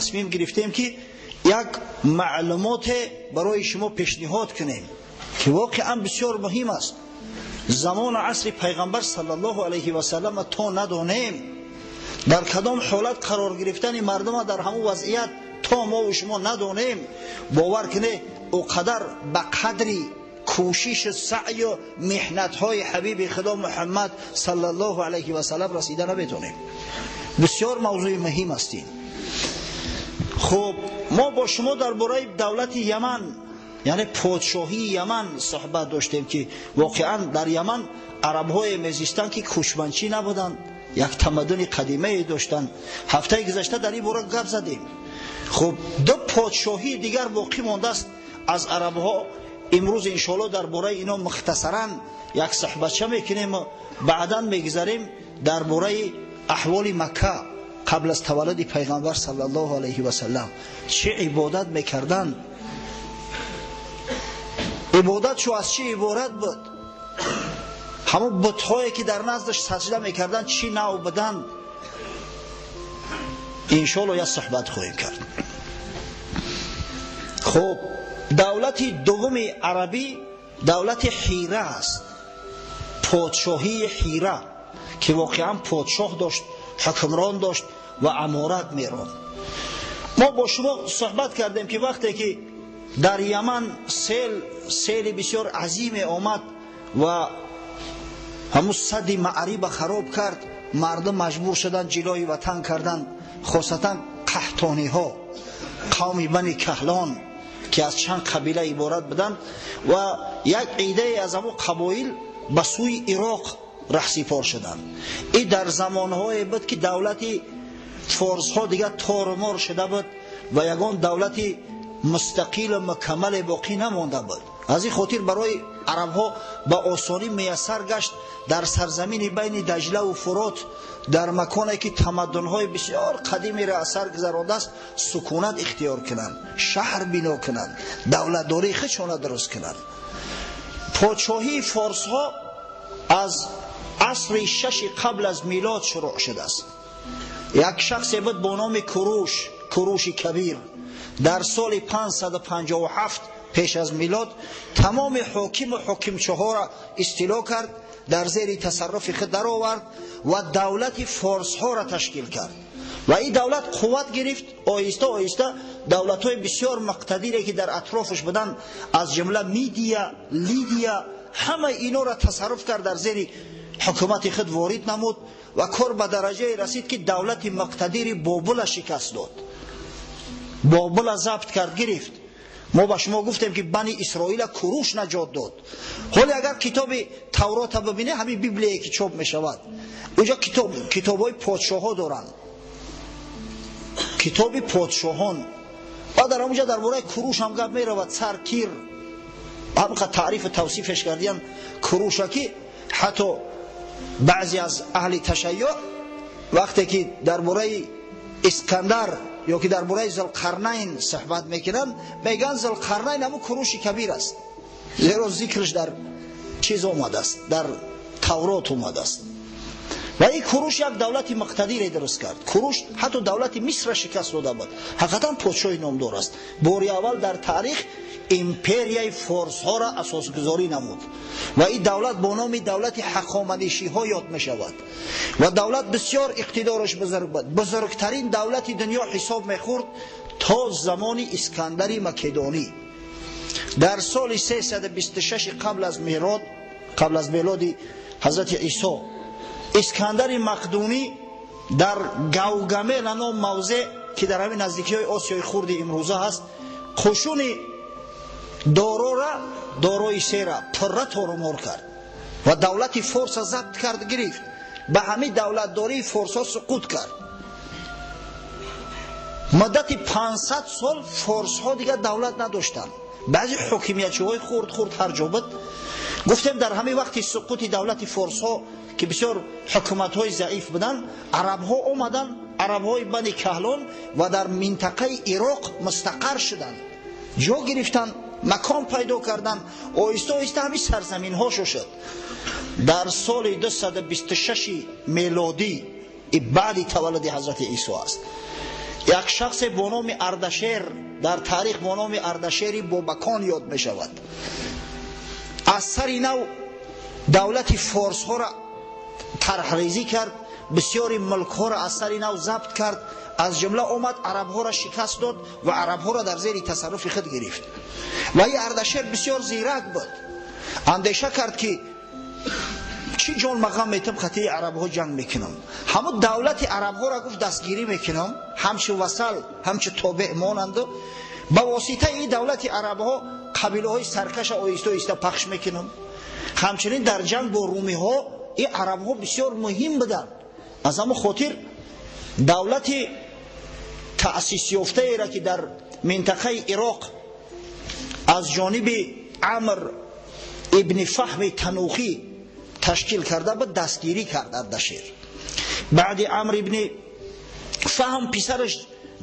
тасмим гирифтем, ки як маълумоте барои шумо пешниҳод кунем, ки воқеан бисёр муҳим аст. Замону асри пайғамбар саллаллоҳу алайҳи васаллам то надонем, дар кадом ҳолат қарор гирифтани мардума дар ҳамон вазъият то мо шумо надонем, бовар кунед, о қадар ба қадри кӯшишу саъю меҳнатҳои ҳабиби худо Муҳаммад саллаллоҳу алайҳи васаллам расида наметонем. Бисёр мавзӯи муҳим аст ин. Хуб, мо бо шумо дар бораи давлати Яман, яъне подшоҳии Яман суҳбат доштем, ки воқеан дар Яман арабҳое мезистанд, ки кӯчманчӣ набуданд, як тамаддуни қадимае доштанд. Ҳафтаи гузашта дар ин бора гап задем. Хуб, ду подшоҳии дигар боқӣ мондааст аз арабҳо. Имрӯз иншоалло дар бораи ино мухтасаран як суҳбатча мекунем ва баъдан мегузарем дар бораи аҳволи Макка қабл аз таваллуди пайғамбар саллаллоҳу алайҳи васаллам, чӣ ибодат мекарданд, ибодат чу аз чӣ иборат буд, ҳамон бутҳое ки дар наздаш саҷда мекарданд чӣ нав буданд. Иншоалло як суҳбат хоҳем кард. Хуб, давлати дуввуми арабӣ давлати Ҳира аст, подшоҳии Ҳира, ки воқеан подшоҳ дошт, ҳукмрон дошт ва аморат меронд. Мо бо шумо суҳбат кардем, ки вақте ки дар Яман сели бисёр азиме омад ва ҳамун сади Маъриба хароб кард, мардум маҷбур шуданд ҷилои ватан карданд, хосатан қаҳтониҳо, қавми Бани Каҳлон, ки аз чанд қабила иборат буданд, ва як идае аз ҳамун қабоил ба сӯи Ироқ раҳсипор шуданд. Ин дар замонҳое буд, ки давлати форсҳо дигар торумор шуда буд ва ягон давлати мустақилу мукаммале боқӣ намонда буд. Аз ин хотир барои арабҳо ба осонӣ муяссар гашт дар сарзамини байни Даҷлаву Фурот, дар маконе ки тамаддунҳои бисёр қадимеро аз сар гузарондааст, сукунат ихтиёр кунанд, шаҳр бино кунанд, давлатдории худшона дуруст кунанд. Подшоҳии форсҳо аз асри шаши қабл аз милод шурӯъ шудааст. Як шахсе буд бо номи Куруш, Куруши Кабир, дар соли 557 пеш аз милод тамоми ҳокиму ҳокимчаҳоро истило кард, дар зери тасарруфи худ даровард ва давлати форсҳоро ташкил кард. Ва ин давлат қувват гирифт. Оҳиста оҳиста давлатҳои бисёр муқтадире, ки дар атрофаш буданд, аз ҷумла Мидия, Лидия, ҳамаи инора тасарруф кард, дар зери ҳукумати худ ворид намуд ва кор ба дараҷае расид, ки давлати муқтадири Бобула шикаст дод, Бобула забт кард, гирифт. Мо ба шумо гуфтем, ки Бани Исроила Куруш наҷот дод. Ҳоле агар китоби Таврота бибинед, ҳамин Библие ки чоп мешавад, унҷо китобҳои подшоҳҳо доранд, китоби подшоҳон, ва дар ҳамунҷа дар бораи Куруш ҳам гап меравад. Цар Кир, ҳамқа таърифу тавсифеш кардиян Куруша, ки ҳатто баъзе аз аҳли ташайюъ вақте ки дар бораи Искандар ё ки дар бораи Зулқарнайн суҳбат мекунанд, мегӯянд Зулқарнайн ҳамун Куруши Кабир аст, зеро зикраш дар чиз омадааст, дар Таврот омадааст. Ва ин Куруш як давлати муқтадире дуруст кард. Куруш ҳатто давлати Мисрро шикаст дода буд. Ҳақиқатан подшоҳи номдор аст. Бори аввал дар таърих империяи форсҳоро асосгузорӣ намуд ва ин давлат бо номи давлати Ҳақоманишиҳо ёд мешавад. Ва давлат бисёр иқтидораш бузург буд, бузургтарин давлати дунё ҳисоб мехӯрд то замони Искандари Македонӣ. Дар соли 326 қабл аз милод, қабл аз милоди ҳазрати Исо, Искандари Мақдунӣ дар Гавгамела ном мавзеъ, ки дар ҳамин наздикиҳои Осиёи Хурди имрӯза ҳаст, қушуни Дорора, Дорои Сера пурра торумор кард ва давлати Форса забт кард, гирифт. Ба ҳамин давлатдории форсҳо суқут кард. Муддати 500 сол форсҳо дигар давлат надоштанд, баъзе ҳокимиятчиҳои хурд хурд ҳар ҷо буд. Гуфтем, дар ҳамин вақти суқути давлати форсҳо, ки бисёр ҳукуматҳои заиф буданд, арабҳо омаданд, арабҳои Бани Каҳлон, ва дар минтақаи Ироқ мустақар шуданд, ҷо гирифтанд, макон пайдо карданд. Оҳиста оҳиста ҳамин сарзаминҳо шуд. Дар соли 226 мелодӣ, баъди таваллуди ҳазрати Исо аст, Як шахсе бо номи Ардашер, дар таърих бо номи Ардашери Бобакон ёд мешавад, аз сари нав давлати форсҳоро тарҳрезӣ кард, бисёри мулкҳоро аз сари нав забт кард, аз ҷумла омад арабҳоро шикаст дод ва арабҳоро дар зери тасарруфи худ гирифт. Ва ин Ардашер бисёр зирак буд, андеша кард ки чӣ ҷон мағам метам, хатии арабҳо ҷанг мекунам, ҳамун давлати арабҳоро гуфт дастгирӣ мекунам, ҳамчу васал, ҳамчу тобеъ монанду ба воситаи ин давлати арабҳо қабилаҳои саркаша оҳиста оҳиста пахш мекунам. Ҳамчунин дар ҷанг бо румиҳо ин арабҳо бисёр муҳим буданд. Аз ҳамон хотир давлати таъсисёфтаеро ки дар минтақаи Ироқ аз ҷониби Амр ибни Фаҳми Танухӣ ташкил карда буд, дастгирӣ кард Ардашер. Баъди Амр ибни Фаҳм писараш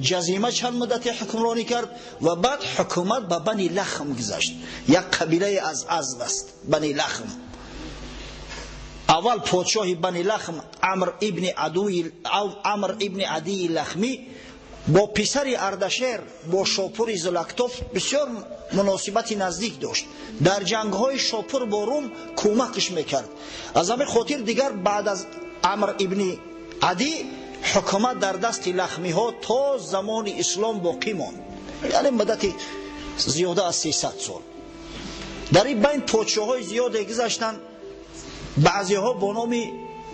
Ҷазима чанд муддате ҳукмронӣ кард ва баъд ҳукумат ба Бани Лахм гузашт. Як қабилае аз Азд аст, Бани Лахм. Аввал подшоҳи Бани Лахм Амр ибни Адии Лахмӣ бо писари Ардашер, бо Шопури Зулактоф бисёр муносибати наздик дошт. Дар ҷангҳои Шопур бо Рум кӯмакш мекард. Аз ҳамин хотир дигар баъд аз Амр ибни Адӣ ҳукумат дар дасти лахмиҳо то замони ислом боқӣ монд, яъне муддати зиёда аз 300 сол. Дар ин байн подшоҳҳои зиёде гузаштанд, баъзеҳо бо номи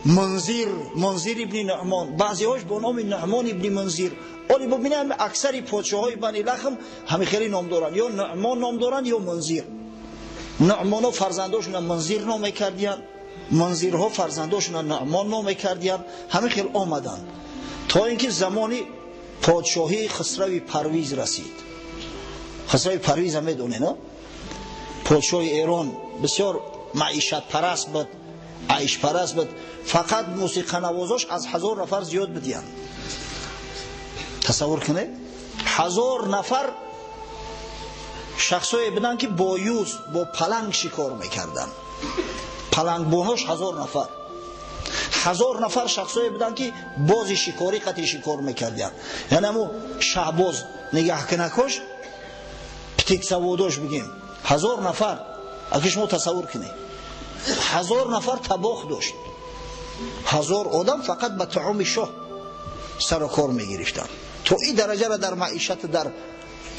Мунзир, Мунзир ибни Нуъмон, баъзеҳош бо номи Нуъмон ибни Мунзир. Оли бубинем, аксари подшоҳҳои Бани Лахм ҳамин хеле ном доранд, ё Нуъмон ном доранд, ё Мунзир. Нуъмонҳо фарзандошона Мунзир ном мекардиянд, Мунзирҳо фарзандошона Нуъмон ном мекардиянд. Ҳамин хел омаданд то ин ки замони подшоҳии Хусрави Парвиз расид. Хусрави Парвиза медонед, подшоҳи Эрон бисёр маишатпараст буд, айшпараст буд. Фақат мусиқанавозош аз 1000 нафар зиёд будиянд. Тасаввур кунед, 1000 нафар шахсое буданд ки бо юз, бо паланг шикор мекарданд. Палангбонош 1000 нафар. 1000 нафар шахсое буданд ки бози шикорӣ қати шикор мекардиянд, яъне ҳамун шаҳбоз нигаҳкунакош, птицевод ош бигем, 1000 нафар. Аки шумо тасаввур кунед, 1000 нафар табох дошт, 1000 одам фақат ба таоми шоҳ сару кор мегирифтанд. То ин дараҷаро дар маишат, дар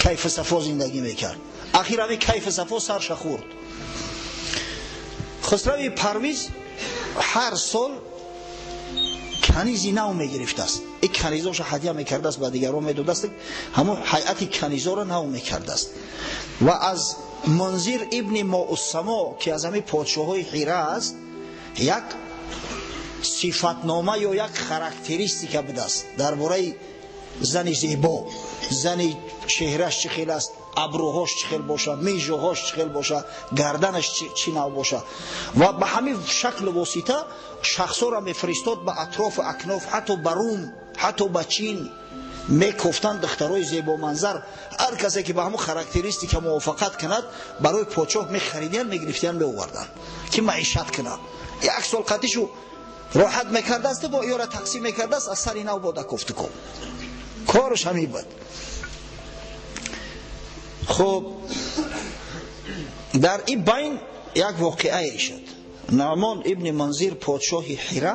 кайфу сафо зиндагӣ мекард. Ахир ҳамин кайфу сафо сарша хӯрд. Хусрави Парвиз ҳар сол канизи нав мегирифтааст. Ин канизоша ҳадя мекардааст, ба дигарон медодааст, ҳамон ҳайати канизоро нав мекардааст. Ва аз Мунзир ибни Моуссамо, ки аз ҳамин подшоҳҳои Ҳира аст, як сифатнома ё як характеристика будааст дар бораи зани зебо, зани чеҳраш чӣ хел аст, абрӯҳош чӣ хел боша, мижуҳош чӣ хел боша, гарданаш чӣ нав боша. Ва ба ҳамин шаклу восита шахсҳоро мефиристод ба атрофу акноф, ҳатто ба Рум, ҳатто ба Чин мекофтанд духтарои зебоманзар. Ҳар касе ки ба ҳамун характеристика мувофиқат кунад, барои подшоҳ мехаридиянд, мегирифтиянд, меоварданд ки маишат кунад. Як сол қатишу роҳат мекардааст, бо ёра тақсим мекардааст, аз сари нав бода кофтукоб. Кораш ҳамин буд. Хуб, дар ин байн як воқеае шуд. Нуъмон ибни Мунзир, подшоҳи Ҳира,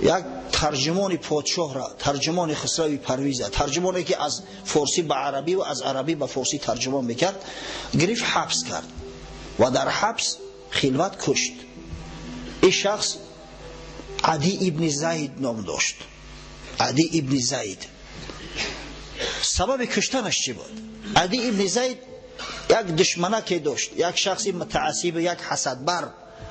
як тарҷумони подшоҳра, тарҷумони Хусрави Парвиза, тарҷумоне ки аз форсӣ ба арабӣ ва аз арабӣ ба форсӣ тарҷумон мекард, гирифт, ҳабс кард ва дар ҳабс хилват кушт. Ин шахс Адӣ ибни Зайд ном дошт. Адӣ ибни Зайд. Сабаби куштанаш чӣ буд? Адӣ ибни Зайд як душманаке дошт, як шахси мутаассиб, як ҳасадбар,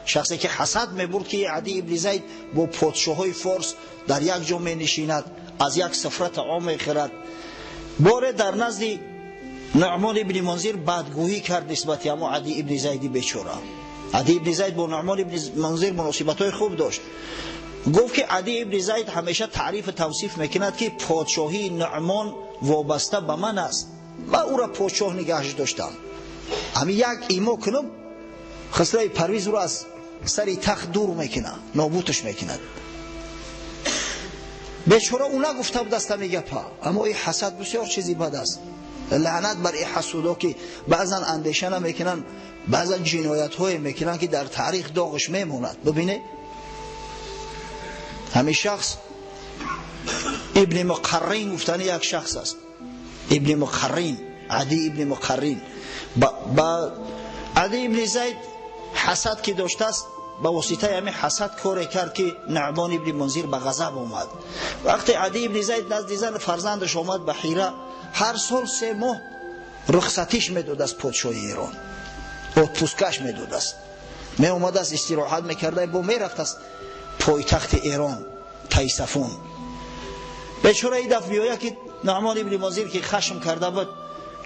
шахсе ки ҳасад мебурд ки Адӣ ибни Зайд бо подшоҳҳои форс дар як ҷо менишинад, аз як сифра таом мехӯрад. Боре дар назди Нуъмон ибни Мунзир бадгӯҳӣ кард нисбати ҳамо Адӣ ибни Зайди бечора. Адӣ ибни Зайд бо Нуъмон ибни Мунзир муносибатҳои хуб дошт. Гуфт ки Адӣ ибни Зайд ҳамеша таърифу тавсиф мекунад ки подшоҳии Нуъмон вобаста ба ман аст, ман ӯро подшоҳ нигаҳш доштам. Ҳамин як имо кунам, Хусрави Парвиз ӯро аз сари тахт дур мекунад, нобудаш мекунад. Бечора ӯ нагуфта будаст ҳами гапа, аммо ин ҳасад бисёр чизи бад аст. Лаънат бар ин ҳасудо ки баъзан андеша намекунанд, баъзан ҷиноятҳое мекунанд ки дар таърих доғаш мемонад. Бибинед, ҳамин шахс Ибни Муқаррин гуфтани як шахс аст. Ибни Муқаррин, Ади ибни Муқаррин. Ба Ади ибни Зайд ҳасад ки доштааст, ба воситаи ҳамин ҳасад коре кард ки Нуъмон ибни Мунзир ба ғазаб омад. Вақте Ади ибни Зайд назди зан фарзандаш омад ба Ҳира, ҳар сол 3 моҳ рухсатиш медод аз подшоҳи Эрон, отпускаш медодааст. Меомадааст, истироҳат мекарда, бо мерафтааст пойтахти Эрон, Тайсафун. Бечора ин дафъ биёя ки Нуъмон ибни Мунзир ки хашм карда буд,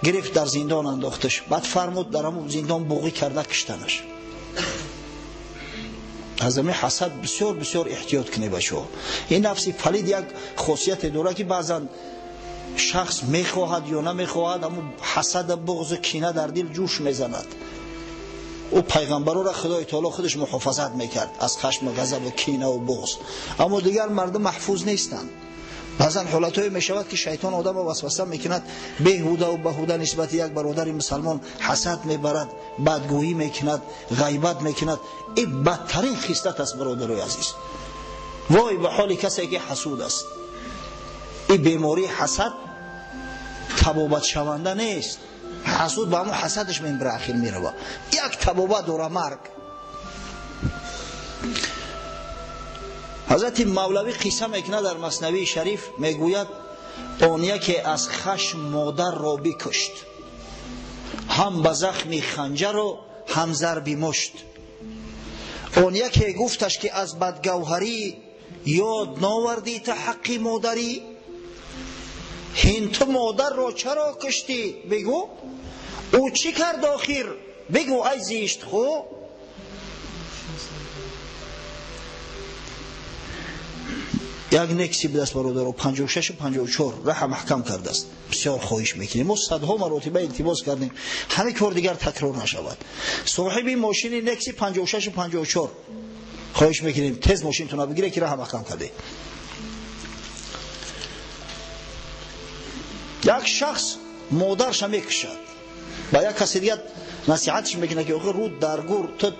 гирифт дар зиндон андохташ. Баъд фармуд дар ҳамон зиндон буғӣ карда киштанаш. Аз ҳамин ҳасад бисёр бисёр эҳтиёт кунед бачаҳо. Ин нафси палид як хосияте дорад ки баъзан шахс мехоҳад ё намехоҳад, ҳамон ҳасада, буғзу кина дар дил ҷӯш мезанад. Ӯ пайғамбарора Худои таоло худаш муҳофазат мекард аз хашму ғазабу кинаву буғз, аммо дигар мардум маҳфуз нестанд. Баъзан ҳолатҳое мешавад ки шайтон одамро васваса мекунад, беҳудаву баҳуда нисбати як бародари мусалмон ҳасад мебарад, бадгӯӣ мекунад, ғайбат мекунад. Ин бадтарин хислат аст, бародарои азиз. Вой ба ҳоли касе ки ҳасуд аст. Ин бемории ҳасад табобатшаванда нест. Ҳасуд ба ҳамон ҳасадаш мембира, ахир мерава. Як табобат дора, марг. Ҳазрати Мавлавӣ қисса мекунад дар Маснавии Шариф, мегӯяд он яке аз хашм модарро бикушт, ҳам ба захми ханҷару ҳам зарби мушт. Он яке гуфташ ки аз бадгавҳарӣ ёд новардӣ та ҳаққи модарӣ. Ҳин ту модарро чаро куштӣ? Бигӯ. Ӯ чӣ кард охир? Бигӯ ай зиштхӯ. Як некси будаст бародаро, 56 54 раҳа маҳкам кардааст. Бисёр хоҳиш мекунем, мо садҳо маротиба илтимос кардем, ҳамин кор дигар такрор нашавад. Соҳиби мошини некси 56 54 хоҳиш мекунем тез мошинтона бигире ки раҳа маҳкам карде. Як шахс модарша мекушад, ба як каси дигар насиҳатш мекунад ки охир рӯ дар гур, ту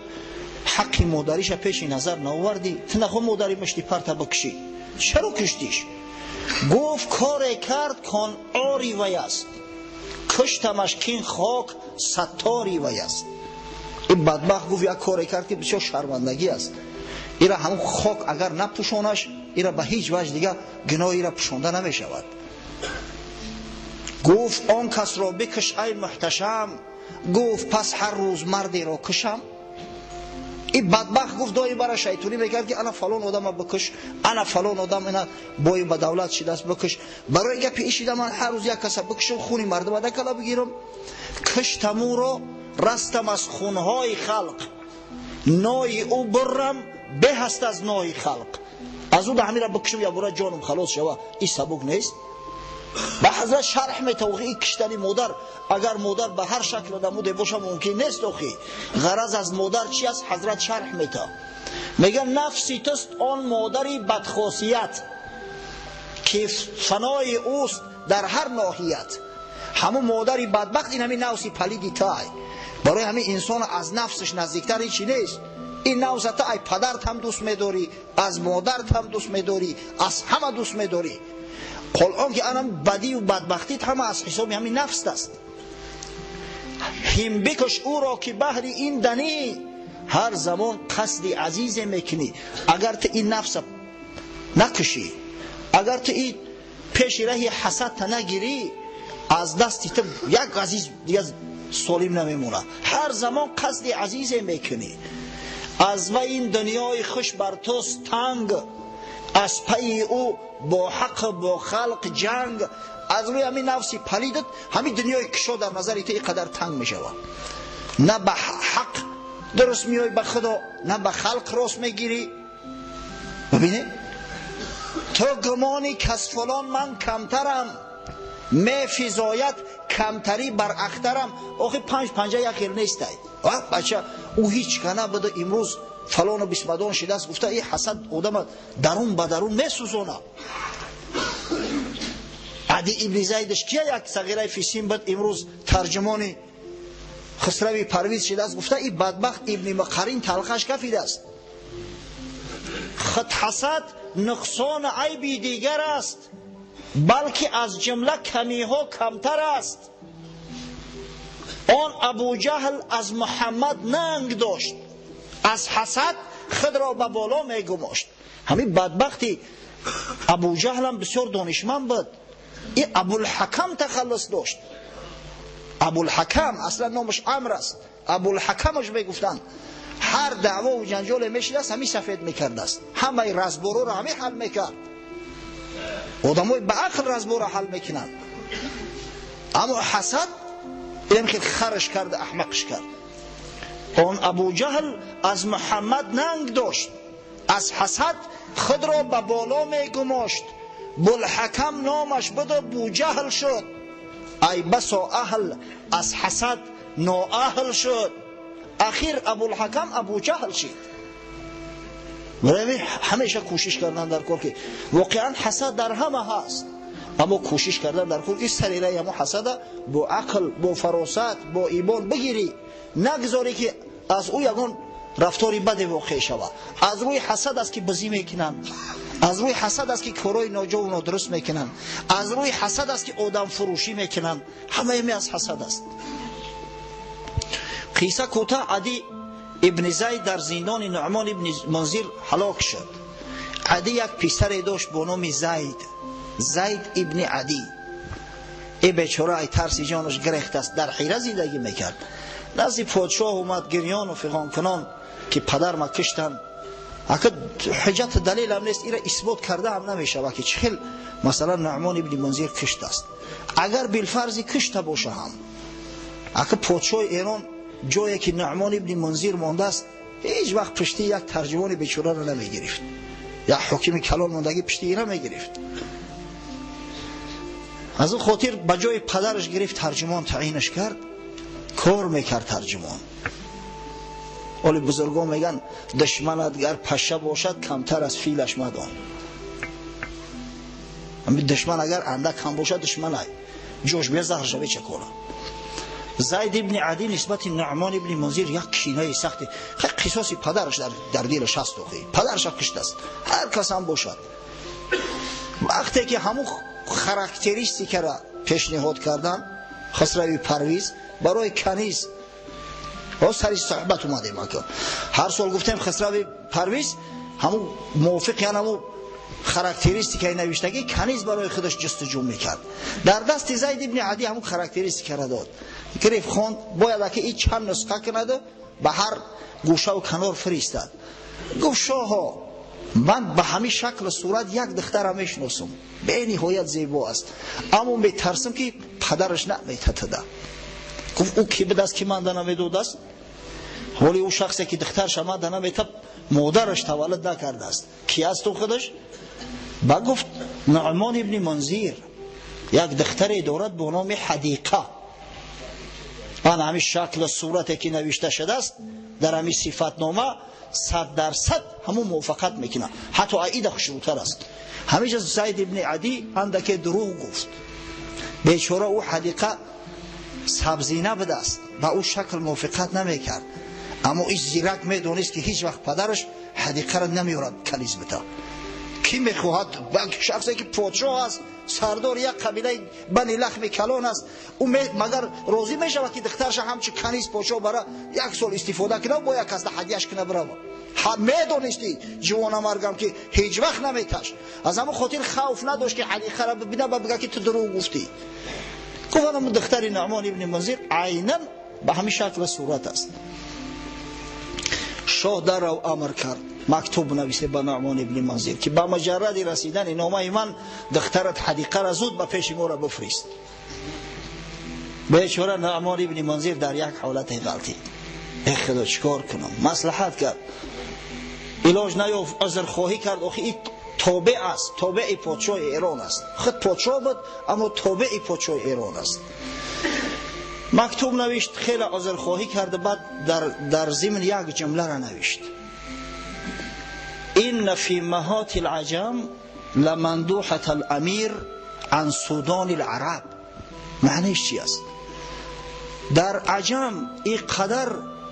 ҳаққи модариша пеши назар наовардӣ, ту нахо модари мушти парта бикушӣ, чаро куштиш? Гуфт коре кард кон ори вай аст, куштамаш кин хок саттори вай аст. Ин бадбахт гуфт як коре кард ки бисёр шармандагӣ аст. Ира ҳамон хок агар напӯшонаш, ира ба ҳеҷ ваҷ дигар гуноҳи ира пӯшонда намешавад. Гуфт он касро бикуш ай муҳташам, гуфт пас ҳар рӯз мардеро кушам. Ин бадбахт гуфт доим бара шайтонӣ мекард ки ана фалон одама бикуш, ана фалон одам ина бои ба давлат шидааст бикуш. Барои гапи ишида ман ҳар рӯз як каса бикушам, хуни мардума дакала бигирам. Куштамӯро растам аз хунҳои халқ, нои ӯ буррам беҳ аст аз нои халқ. Аз ӯ да ҳамира бикушам, ябора ҷонам халос шава. Ин сабук нест. Ба ҳазрат шарҳ метавохи ин киштани модар, агар модар ба ҳар шакл намуде боша мумкин нест. Охи ғараз аз модар чи аст? Ҳазрат шарҳ мета, мега нафси туст он модари бадхосият ки фанои ӯст дар ҳар ноҳият. Ҳамун модари бадбахт ин ҳамин нафси палиди тай. Барои ҳамин инсон аз нафсаш наздиктар ҳечи нест. Ин нафса та ай падарт ҳам дӯст медорӣ, аз модарт ҳам дӯст медорӣ, аз ҳама дӯст медорӣ. Ҳол он ки анам бадию бадбахтит ҳама аз ҳисоби ҳамин нафс аст. Ҳим бикуш ӯро ки баҳри ин данӣ ҳар замон қасди азизе мекунӣ. Агар ту ин нафса накушӣ, агар ту ин пеши раҳи ҳасадта нагирӣ, аз дасти ту як азиз дигар солим намемонад. Ҳар замон қасди азизе мекунӣ. Аз вай ин дунёи хуш бар туст танг, аз пайи ӯ бо ҳақ бо халқ ҷанг. Аз рӯи ҳамин нафси палидат ҳамин дунёи кишо дар назари ту ин қадар танг мешавад. На ба ҳақ дуруст меоӣ ба Худо, на ба халқ рост мегирӣ. Бибинед, ту гумони кас фалон ман камтарам, мефизояд камтарӣ бар ахтарам. Охи панҷ панҷа як хел нестай. Бача ӯ ҳеҷ ка набуда, имрӯз фалону бисмадон шидааст, гуфта ин ҳасад одама дарун ба дарун месӯзонад. Ади ибни Зайдаш кия як сағираи фисин буд, имрӯз тарҷумони Хусрави Парвиз шидааст, гуфта и бадбахт ибни Муқаррин талқаш кафидааст. Худ ҳасад нуқсон айби дигар аст, балки аз ҷумла камиҳо камтар аст. Он Абуҷаҳл аз Муҳаммад нанг дошт, аз ҳасад худро ба боло мегумошт. Ҳамин бадбахти Абуҷаҳлам бисёр донишманд буд. И Абулҳакам тахаллус дошт. Абулҳакам аслан номаш Амр аст, Абулҳакамаш мегуфтанд. Ҳар даъвову ҷанҷоле мешидааст, ҳамин сафед мекардааст, ҳамаи разбороро ҳамин ҳал мекард. Одамои ба ақл разборо ҳал мекунанд, аммо ҳасад инам хел хараш кард, аҳмақш кард. Он Абуҷаҳл аз Муҳаммад нанг дошт, аз ҳасад худро ба боло мегумошт. Булҳакам номаш буду Буҷаҳл шуд. Ай басо аҳл аз ҳасад ноаҳл шуд. Ахир Абулҳакам Абуҷаҳл шид. Барои ҳамеша кӯшиш кардан дар кор, ки воқеан ҳасад дар ҳама ҳаст, аммо кӯшиш кардан дар кор ки сари ҳамо ҳасада бо ақл, бо фаросат, бо имон бигирӣ, нагзорӣ ки аз ӯ ягон рафтори баде воқеъ шавад. Аз рӯи ҳасад аст ки бизӣ мекунанд, аз рӯи ҳасад аст ки корҳои ноҷову нодуруст мекунанд, аз рӯи ҳасад аст ки одамфурӯшӣ мекунанд. Ҳамаи ми аз ҳасад аст. Қисса кӯтоҳ, Ади ибни Зайд дар зиндони Нуъмон ибни Мунзир ҳалок шуд. Ади як писаре дошт бо номи Зайд, Зайд ибни Ади. Э бечора ай тарси ҷонаш гирехтааст, дар ҳира зиндагӣ мекард. Назди подшоҳ омад гирёну фиғонкунон ки падарма киштанд. Ака ҳуҷҷат далел ҳам нест, ира исбот карда ҳам намешавад ки чӣ хел масалан Нуъмон ибни Мунзир киштааст. Агар билфарзи кишта боша ҳам, ака подшоҳи Эрон ҷое ки Нуъмон ибни Мунзир мондааст, ҳеҷ вақт пушти як тарҷумони бечораро намегирифт. Як ҳокими калон мондагӣ пушти ира мегирифт. Аз он хотир ба ҷои падараш гирифт, тарҷумон таъинаш кард, кор мекард тарҷумон. Оли бузургон мегӯянд душманат гар паша бошад, камтар аз филаш мадон. Душман агар андак ҳам бошад, душманай ҷош бия заҳрша мечакона. Зайд ибни Ади нисбати Нуъмон ибни Мунзир як кинаи сахти, қисоси падараш дар дилаш ҳаст, охи падараша киштааст, ҳар кас ҳам бошад. Вақте ки ҳамун характеристикара пешниҳод кардан Хусрави Парвиз барои каниз, сари суҳбат омадем, ҳар сол гуфтем Хусрави Парвиз ҳамун мувофиқ, яъне ҳамун характеристикаи навиштагӣ каниз барои худаш ҷустуҷӯ мекард. Дар дасти Зайд ибни Ади ҳамун характеристикара дод. Гирифт, хонд, бояд ки и чанд нусха кунаду ба ҳар гӯшаву канор фиристад. Гуфт шоҳо, ман ба ҳамин шаклу сурат як духтара мешиносам, бениҳоят зебо аст, аммо метарсам ки падараш наметатада. Гуфт ӯ ки будааст ки ман да намедодааст? Ҳоли ӯ шахсе ки духтарша ман да наметаб, модараш таваллуд накардааст. Ки аст ӯ худаш? Ба гуфт Нуъмон ибни Мунзир як духтаре дорад бо номи Ҳадиқа. Ан ҳамин шаклу сурате ки навишта шудааст дар ҳамин сифатнома 100% ҳамун мувофиқат мекунад, ҳатто аида хушрӯтар аст. Ҳамиҷа Зайд ибни Ади андаке дурӯғ гуфт. Бечора ӯ Ҳадиқа сабзина будааст, ба ӯ шакл мувофиқат намекард, аммо ин зирак медонист ки ҳеҷ вақт падараш Ҳадиқаро намеёрад каниз бита. Кӣ мехоҳад шахсе ки подшоҳ аст, сардори як қабилаи бани лахми калон аст, ӯ магар розӣ мешавад ки духтарша ҳамчун каниз подшоҳ бара як сол истифода кунад, бо як касда ҳадияш куна бирава? Медонисти ҷавонамаргам ки ҳеҷ вақт наметашт. Аз ҳамон хотир хавф надошт ки Ҳадиқаро бибина ба бигӯяд ки ту дурӯғ гуфтӣ. Гуфт анам духтари Нуъмон ибни Мунзир айнан ба ҳамин шаклу сурат аст. Шоҳ даррав амр кард, мактуб нависе ба Нуъмон ибни Мунзир ки ба муҷарради расидани номаи ман духтарат Ҳадиқаро зуд ба пеши моро бифирист. Бечора Нуъмон ибни Мунзир дар як ҳолате ғалтид. Э худо, чикор кунам? Маслиҳат кард, илоҷ наёфт, узрхоҳӣ кард. Охи и тобеъ аст, тобеи подшоҳи Эрон аст. Худ подшоҳ буд, аммо тобеи подшоҳи Эрон аст. Мактуб навишт, хеле узрхоҳӣ кард, баъд дар зимн як ҷумларо навишт: инна фи маҳоти лаҷам ламандуҳата ламир عن سودان العرب. معنیش چی است؟ در عجم اینقدر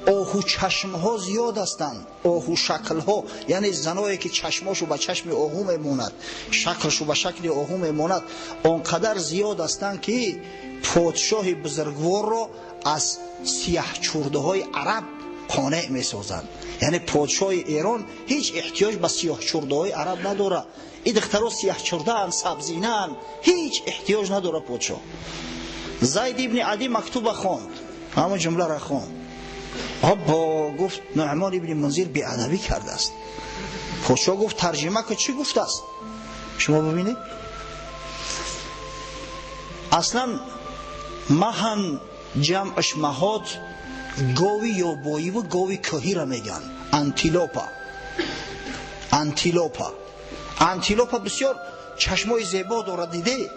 آهو چشم ها زیاد هستند، آهو شکل ها، یعنی زنایی که چشماشو به چشم آهو میموند، شکلشو به شکل آهو میموند، آنقدر زیاد هستند که پادشاه بزرگوار را از سیاه چرده های عرب قانع میسازند. یعنی پادشاه ایران هیچ احتیاج به سیاه چرده های عرب نداره. این دخترها سیاه چرده اند، سبزینه اند، هیچ احتیاج نداره پادشاه. زید ابن عدی مکتوب خواند، همون جمله را خواند. با گفت نعمان ابن منذر بی‌ادبی کرده است. پادشاه گفت ترجمه که چی گفته است؟ شما ببینید اصلا مهن جمعش مهات گاوی یابایی و گاوی کوهی را میگن. انتیلوپا، انتیلوپا، انتیلوپا بسیار چشمای زیبا دارد. دیده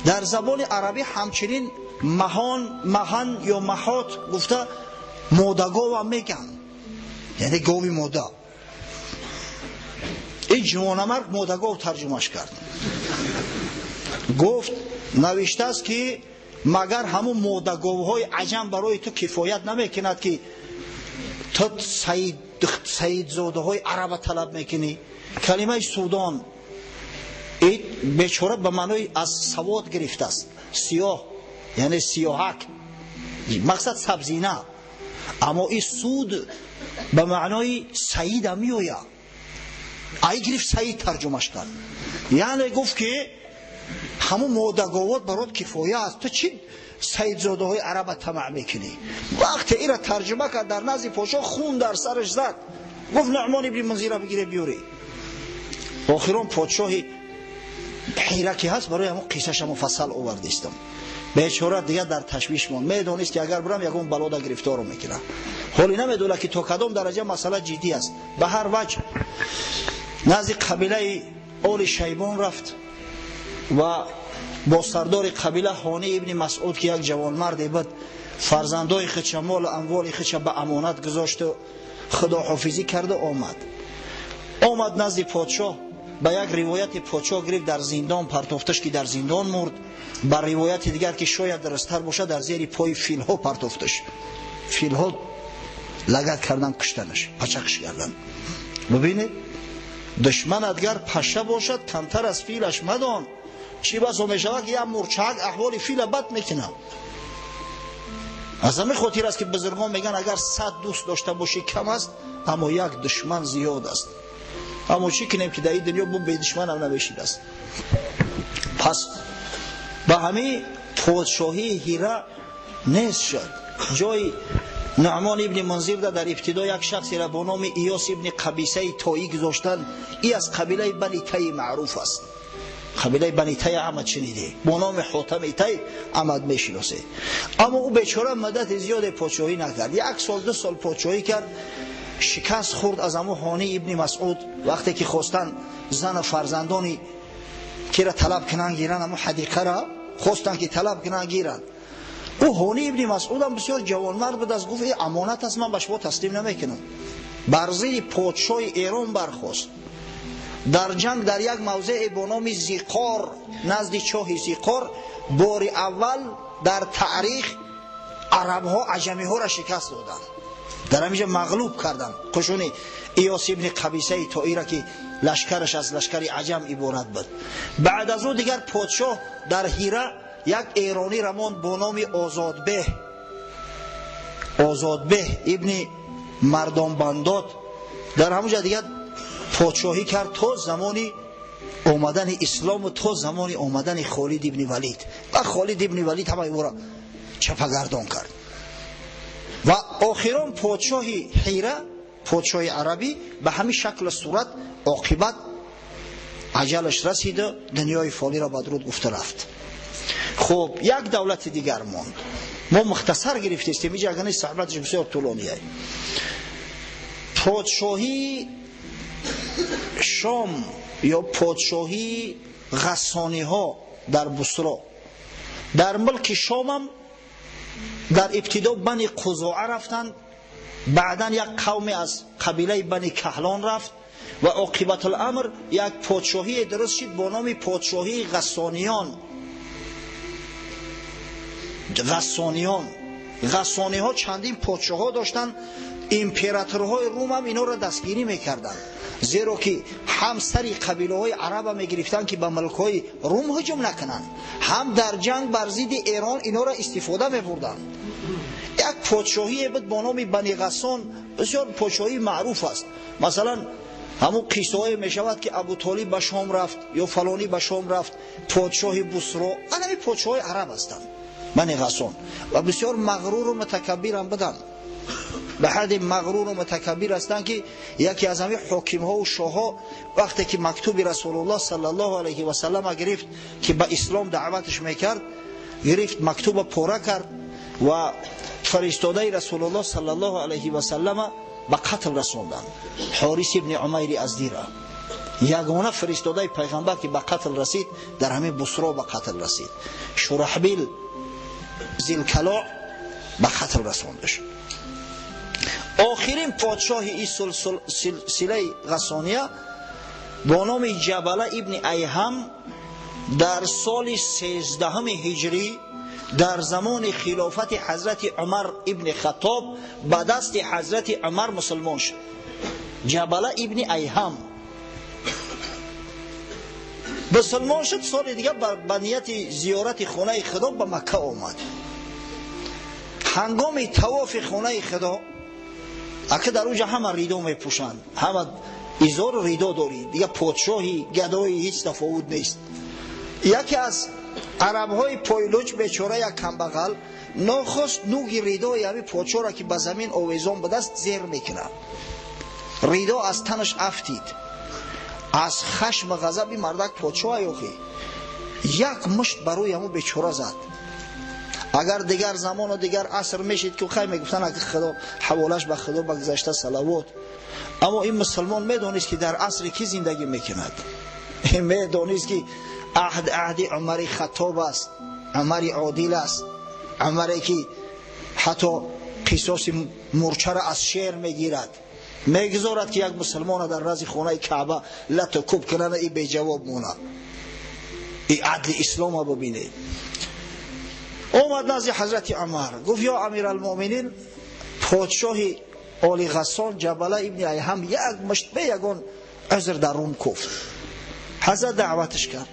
در زبان عربی همچنین مهان، مهن یا مهات گفته مادگاو هم میگن، یعنی گاوی ماده. این جوانمرد مادگاو ترجمهش کرد، گفت نوشته است که مگر همون مادگاوهای عجم برای تو کفایت نمیکند که تو سیدزاده های عرب طلب میکنی؟ کلمه سودان این بیچاره به معنای از سواد گرفته است، سیاه یعنی سیاهک، مقصد سبزینه. اما این سود به معنای سعید هم میآید. ای گرفت سعید ترجمهش کرد، یعنی گفت که همون مادگاوات برات کفایه است، تو چی سیدزاده های عرب طمع میکنی؟ وقتی این را ترجمه کرد در نزد پادشاه خون در سرش زد، گفت نعمان ابن منذر را بگیره بیاری. آخران پادشاه حیره که هست برای همون قصه‌ش مفصل آوردیستم. بیچاره دیگه در تشویش ماند، میدونست که اگر برم یکون بلا در گرفتارم میکنه. حالی نمیدونه که تا کدام درجه مسئله جدی است. به هر وجه نزد قبیله آل شیبان رفت و با سردار قبیله هانی ابن مسعود که یک جوانمرد بود، فرزندای خودش، مال و اموال خودش به امانت گذاشت و خداحافظی کرده آمد. آمد نزد پادشاه. به یک روایت پادشاه گرفت در زندان پرتافتش که در زندان مرد، بر روایت دیگر که شاید درست‌تر باشه در زیر پای فیلها پرتافتش، فیلها لگد کردن کشتنش، پچقش کردن. ببینید دشمن اگر پشه باشد کمتر از فیلش مدان، چی بسا میشود که یک مورچه‌ک احوال فیل بد میکنه. از همین خاطر است که بزرگان میگن اگر 100 دوست داشته باشی کم است، اما یک دشمن زیاد است. اما چی کنیم که در این دنیا بو به دشمن هم نمیشید است. پس به همین پادشاهی هیره نیست شد. جای نعمان ابن منذر در ابتدا یک شخصی را به نام ایاس ابن قبیسه تایی گذاشتن. ای از قبیله بنی تی معروف است. قبیله بنی تی احمد شنیده، به نام حاتم تی احمد میشناسه. اما او بیچاره مدت زیاد پادشاهی نکرد، 1 سال 2 سال پادشاهی کرد، شکست خورد از امو هانی ابن مسعود. وقتی که خواستن زن و فرزندانی که را طلب کنن گیرن، امو حدیقه را خواستن که طلب کنن گیرن، او هانی ابن مسعود هم بسیار جوانمرد بود، از گفت ای امانت است، من به شما تسلیم نمیکنم. بر زیر پادشاه ایران برخواست. در جنگ در یک موضع به نام زیقار، نزد چاه زیقار، بار اول در تاریخ عرب ها عجمی ها را شکست دادند، در همینجا مغلوب کردند قشون ایاس ابن قبیسه طایی را که لشکرش از لشکر عجم عبارت بود. بعد از او دیگر پادشاه در هیره یک ایرانی را ماند به نام آزادبه، آزادبه ابن مردان بنداد. در همونجا دیگر پادشاهی کرد تا زمان آمدن اسلام و تا زمان آمدن خالد ابن ولید. و خالد ابن ولید همه او را چپگردان کرد. و آخران پادشاه حیره، پادشاه عربی، به همین شکل و صورت عاقبت عجلش رسید و دنیای فانی را بدرود گفته رفت. خب یک دولت دیگر ماند، ما مختصر گرفتیم اینجا، اگر نیست صحبتش بسیار طولانیه. پادشاهی شام یا پادشاهی غسانی ها در بصرا، در ملک شام هم در ابتدا بنی قزاعه رفتند، بعدا یک قوم از قبیله بنی کهلان رفت Ва оқибатуламр як подшоҳие дуруст шид бо номи подшоҳии Ғассониён. Ғассониён, Ғассониҳо чандин подшоҳҳо доштанд. Императорҳои Рум ҳам инҳоро дастгирӣ мекарданд, зеро ки ҳам сари қабилаҳои араба мегирифтанд, ки ба мулкҳои Рум ҳуҷум накунанд, ҳам дар ҷанг бар зидди Эрон инҳоро истифода мебурданд. Як подшоҳие буд бо номи Бани Ғассон, бисёр подшоҳии маъруф аст. Масалан, ҳамун қиссаҳое мешавад, ки Абутолиб ба Шом рафт ё фалонӣ ба Шом рафт, подшоҳи Бусро. Анами подшоҳои араб ҳастанд Бани Ғассон ва бисёр мағруру мутакаббирам буданд. Ба ҳадди мағруру мутакаббир ҳастанд, ки яке аз ҳамин ҳокимҳову шоҳҳо вақте ки мактуби Расулуллоҳ саллаллоҳу алайҳи васаллама гирифт, ки ба ислом даъваташ мекард, гирифт мактуба пора кард ва фаристодаи Расулуллоҳ саллаллоҳу алайҳи васаллама ба қатл расонданд, Ҳорис ибни Умайри Аздира. Ягона фиристодаи пайғамбар, ки ба қатл расид, дар ҳамин Бусро ба қатл расид. Шураҳбил Зилкалоъ ба қатл расонда шуд. Охирин подшоҳи ин силсилаи Ғассония бо номи Ҷабала ибни Айҳам дар соли 13-уми ҳиҷрӣ, дар замони хилофати ҳазрати Умар ибни Хаттоб, ба дасти ҳазрати Умар мусулмон шуд. Ҷабала ибни Айҳам мусулмон шуд. Соли дигар ба нияти зиёрати хонаи Худо ба Макка омад. Ҳангоми тавофи хонаи Худо, ака, дар уҷа ҳама ридо мепӯшанд, ҳама изору ридо дорӣ, дига подшоҳи, гадои, ҳеҷ тафовут нест. Яке аз арабҳои пойлуч, бечора, як камбағал, нохост нуги ридои ҳами подшоҳро, ки ба замин овезон будааст, зер мекунад. Ридо аз танаш афтид. Аз хашма ғазаби мардак, подшоҳ аёхӣ, як мушт барои ҳамун бечора зад. Агар дигар замону дигар аср мешид, ки хай, мегуфтанд, ака, Худо ҳаволаш ба Худо, ба гузашта салавот. Аммо ин мусулмон медонист, ки дар асри кӣ зиндагӣ мекунад. Медонист, ки аҳд аҳди Умари Хаттоб аст, Умари одил аст, Умаре ки ҳатто қисоси мурчаро аз шер мегирад. Мегузорад, ки як мусулмона дар назди хонаи Каъба лату куб кунана, и беҷавоб монад? И адли ислома бибинед. Омад назди ҳазрати Умар, гуфт: «Ё амиралмуъминин, подшоҳи оли Ғассон Ҷабала ибни Айҳам як мушт бе ягон узр дар рум куфт». Ҳазрат даъваташ кард,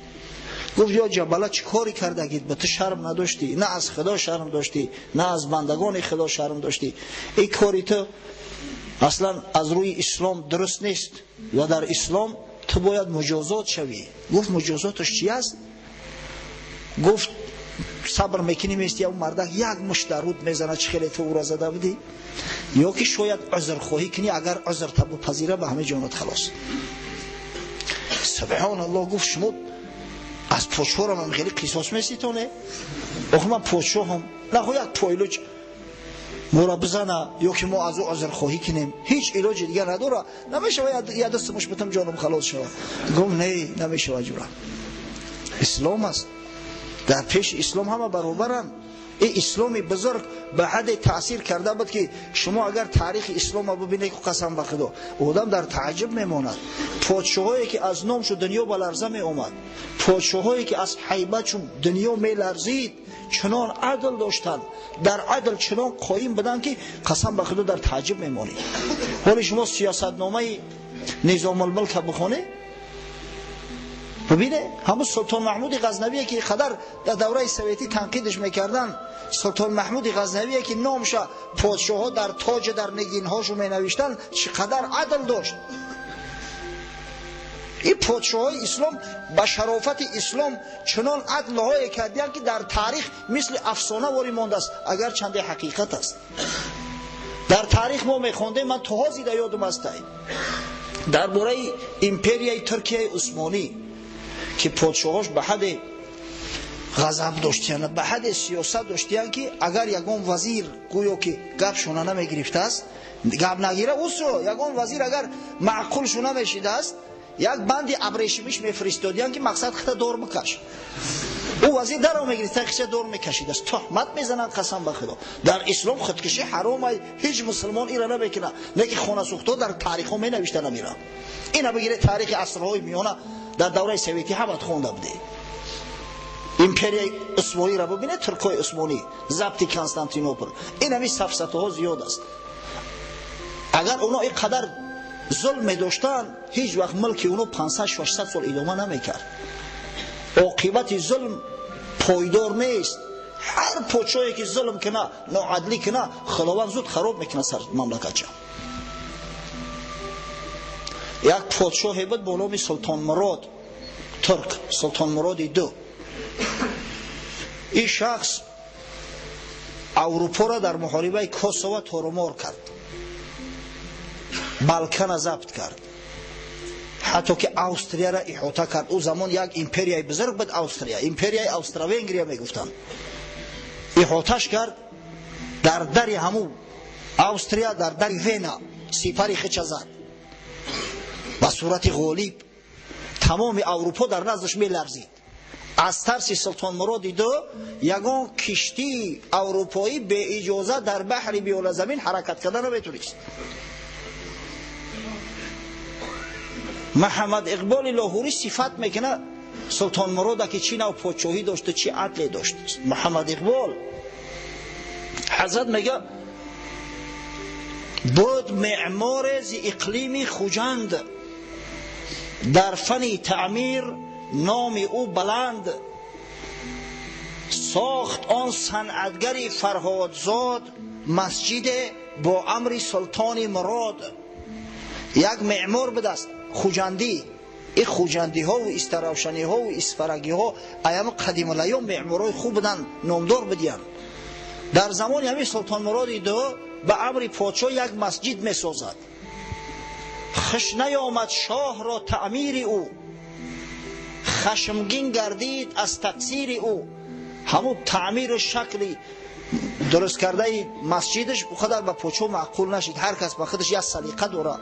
гуфт: «Ё Ҷабала, чӣ кори кардагид? Ба ту шарм надоштӣ? На аз Худо шарм доштӣ, на аз бандагони Худо шарм доштӣ. Ин кори ту аслан аз рӯи ислом дуруст нест ва дар ислом ту бояд муҷозот шавӣ». Гуфт: «Муҷозоташ чи аст?» Гуфт: «Сабр мекунӣ, мести як мардак як мушт дар руд мезанад, чӣ хеле ту ӯро зада будӣ, ё ки шояд узрхоҳӣ кунӣ. Агар узр бипазира, ба ҳама ҷонат халос». Субҳоналлоҳ, гуфт: «Шумо аз подшоҳрам хеле қисос меситоне? Охи ман подшоҳам, нахо як пойлуч моро бизана ё ки мо аз ӯ узрхоҳӣ кунем, ҳеҷ илоҷи дигар надора? Намешава я дасти муш битам, ҷонам халос шава?» Гуфт: «Не, намешава, ҷура, ислом аст, дар пеши ислом ҳама баробаранд». Ин исломи бузург ба ҳадде таъсир карда буд, ки шумо агар таърихи ислома бибинед, қасам ба Худо, одам дар тааҷҷуб мемонад. Подшоҳое ки аз номшу дунё ба ларза меомад, подшоҳое ки аз ҳайбатшу дунё меларзид, чунон адл доштанд, дар адл чунон қоим буданд, ки қасам ба Худо, дар тааҷҷуб мемонед. Ҳоли шумо сиёсатномаи Низомулмулка бихонед, бибине, ҳамун Султон Маҳмуди Ғазнавие, ки қадар дар давраи советӣ танқидаш мекарданд, Султон Маҳмуди Ғазнавие, ки номша подшоҳҳо дар тоҷа, дар нигинҳошу менавиштанд, чӣ қадар адл дошт. Ин подшоҳҳои ислом ба шарофати ислом чунон адлҳое кардиянд, ки дар таърих мисли афсона ворӣ мондааст, агар чанде ҳақиқат аст. Дар таърих мо мехондем, ман то ҳозир ёдум астай, дар бораи империяи Туркияи Усмонӣ, ки подшоҳош ба ҳадде ғазаб доштиянд, ба ҳадде сиёсат доштиянд, ки агар ягон вазир гӯё ки гапшона намегирифтааст, гап нагира усо, ягон вазир агар маъқулшу намешидааст, як банди абрешимиш мефиристодиянд, ки мақсад хита дор бикаш. Ӯ вазир даро мегирифт, тахча дор мекашид, аст туҳмат мезананд, қасам ба Худо. Дар ислом худкушӣ ҳаром аст, ҳеҷ мусулмон инро намекунад. Не ки хонасӯхтҳо дар таърихҳо менавишта намеранд. Ина бигиред таърихи асрҳои миёна дар давраи советӣ ҳамат хонда буде. Империяи Усмониро бибинед, туркҳои усмонӣ, забти Константинопол. Ин ҳамин сафсатаҳо зиёд аст. Агар оно ин қадар зулм медоштанд, ҳеҷ вақт мулки оно 500-600 сол идома намекард. Оқибати зулм пойдор нест. Ҳар подшоҳе ки зулм куна, ноадлӣ куна, Худованд зуд хароб мекунад сар мамлакатча. Як подшоҳе буд бо номи Султон Мурод, турк, Султон Муроди ду. Ин шахс Аврупоро дар муҳорибаи Косово торумор кард, Балкана забт кард, ҳатто ки Австрияро иҳота кард. Ӯ замон як империяи бузург буд Австрия, империяи Австро-Венгрия мегуфтанд. Иҳоташ кард, дар дари ҳаму Австрия, дар дари Вена сипари хича зад ба сурати ғолиб. Тамоми Аврупо дар наздаш меларзид. Аз тарси Султон Муроди ду ягон киштии аврупоӣ беиҷоза дар баҳри биёлазамин ҳаракат карда наметонист. Муҳаммад Иқболи Лоҳурӣ сифат мекунад Султон Мурода ки чӣ нав подшоҳӣ дошту чӣ адле дошт. Муҳаммад Иқбол ҳазрат мега буд меъморе зи иқлими Хуҷанд, дар фани таъмир номи ӯ баланд, сохт он санъатгари Фарҳодзод масҷиде бо амри Султони Мурод. Як меъмор будааст хуҷандӣ. Ин хуҷандиҳову истаравшаниҳову исфарагиҳо аями қадимулайём меъморҳои хуб буданд, номдор будиянд. Дар замони ҳамин Султон Муроди ду ба амри подшоҳ як масҷид месозад. Хуш наёмад шоҳро таъмири ӯ, хашмгин гардид аз тақсири ӯ. Ҳамун таъмиру шакли дуруст кардаи масҷидаш ӯ қадар ба подшоҳ маъқул нашид. Ҳар кас ба худаш як салиқа дорад.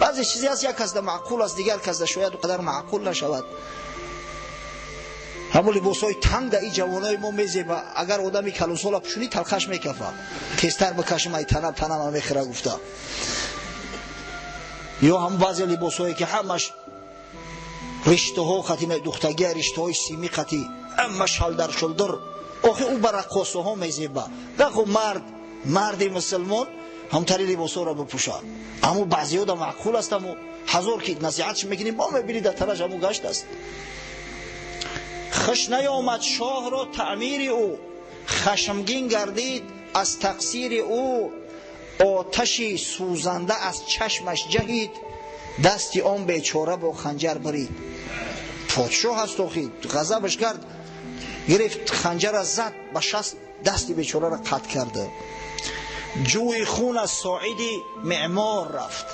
Баъзе чизе ҳаст як касда маъқул аст, дигар касда шояд ӯ қадар маъқул нашавад. Ҳамун либосҳои танг да ин ҷавонои мо мезеба, агар одами калонсола пӯшунӣ талқаш мекафа, тезтар бикашим ай танам танама мехӯра гуфта. Ё ҳам баъзе либосҳое ки ҳамаш риштаҳо қати духтагия, риштаҳои симӣ қати ҳама шалдар шулдур, охи ӯ ба раққосаҳо мезеба. Наху мард, марди мусулмон ҳамтари либосҳоро бипӯшад. Аммо баъзеҳо да маъқул аст, аммо ҳазор ки насиҳатш мекунем, бо мебинӣ дар танаш ҳамун гашт аст. Хуш наёмад шоҳро таъмири ӯ, хашмгин гардид аз тақсири ӯ, оташи сӯзанда аз чашмаш ҷаҳид, дасти он бечора бо ханҷар барид. Подшоҳ аст охи, ғазабаш кард, гирифт ханҷара зад ба шаст, дасти бечораро қатъ карда. Ҷӯи хун аз соиди меъмор рафт,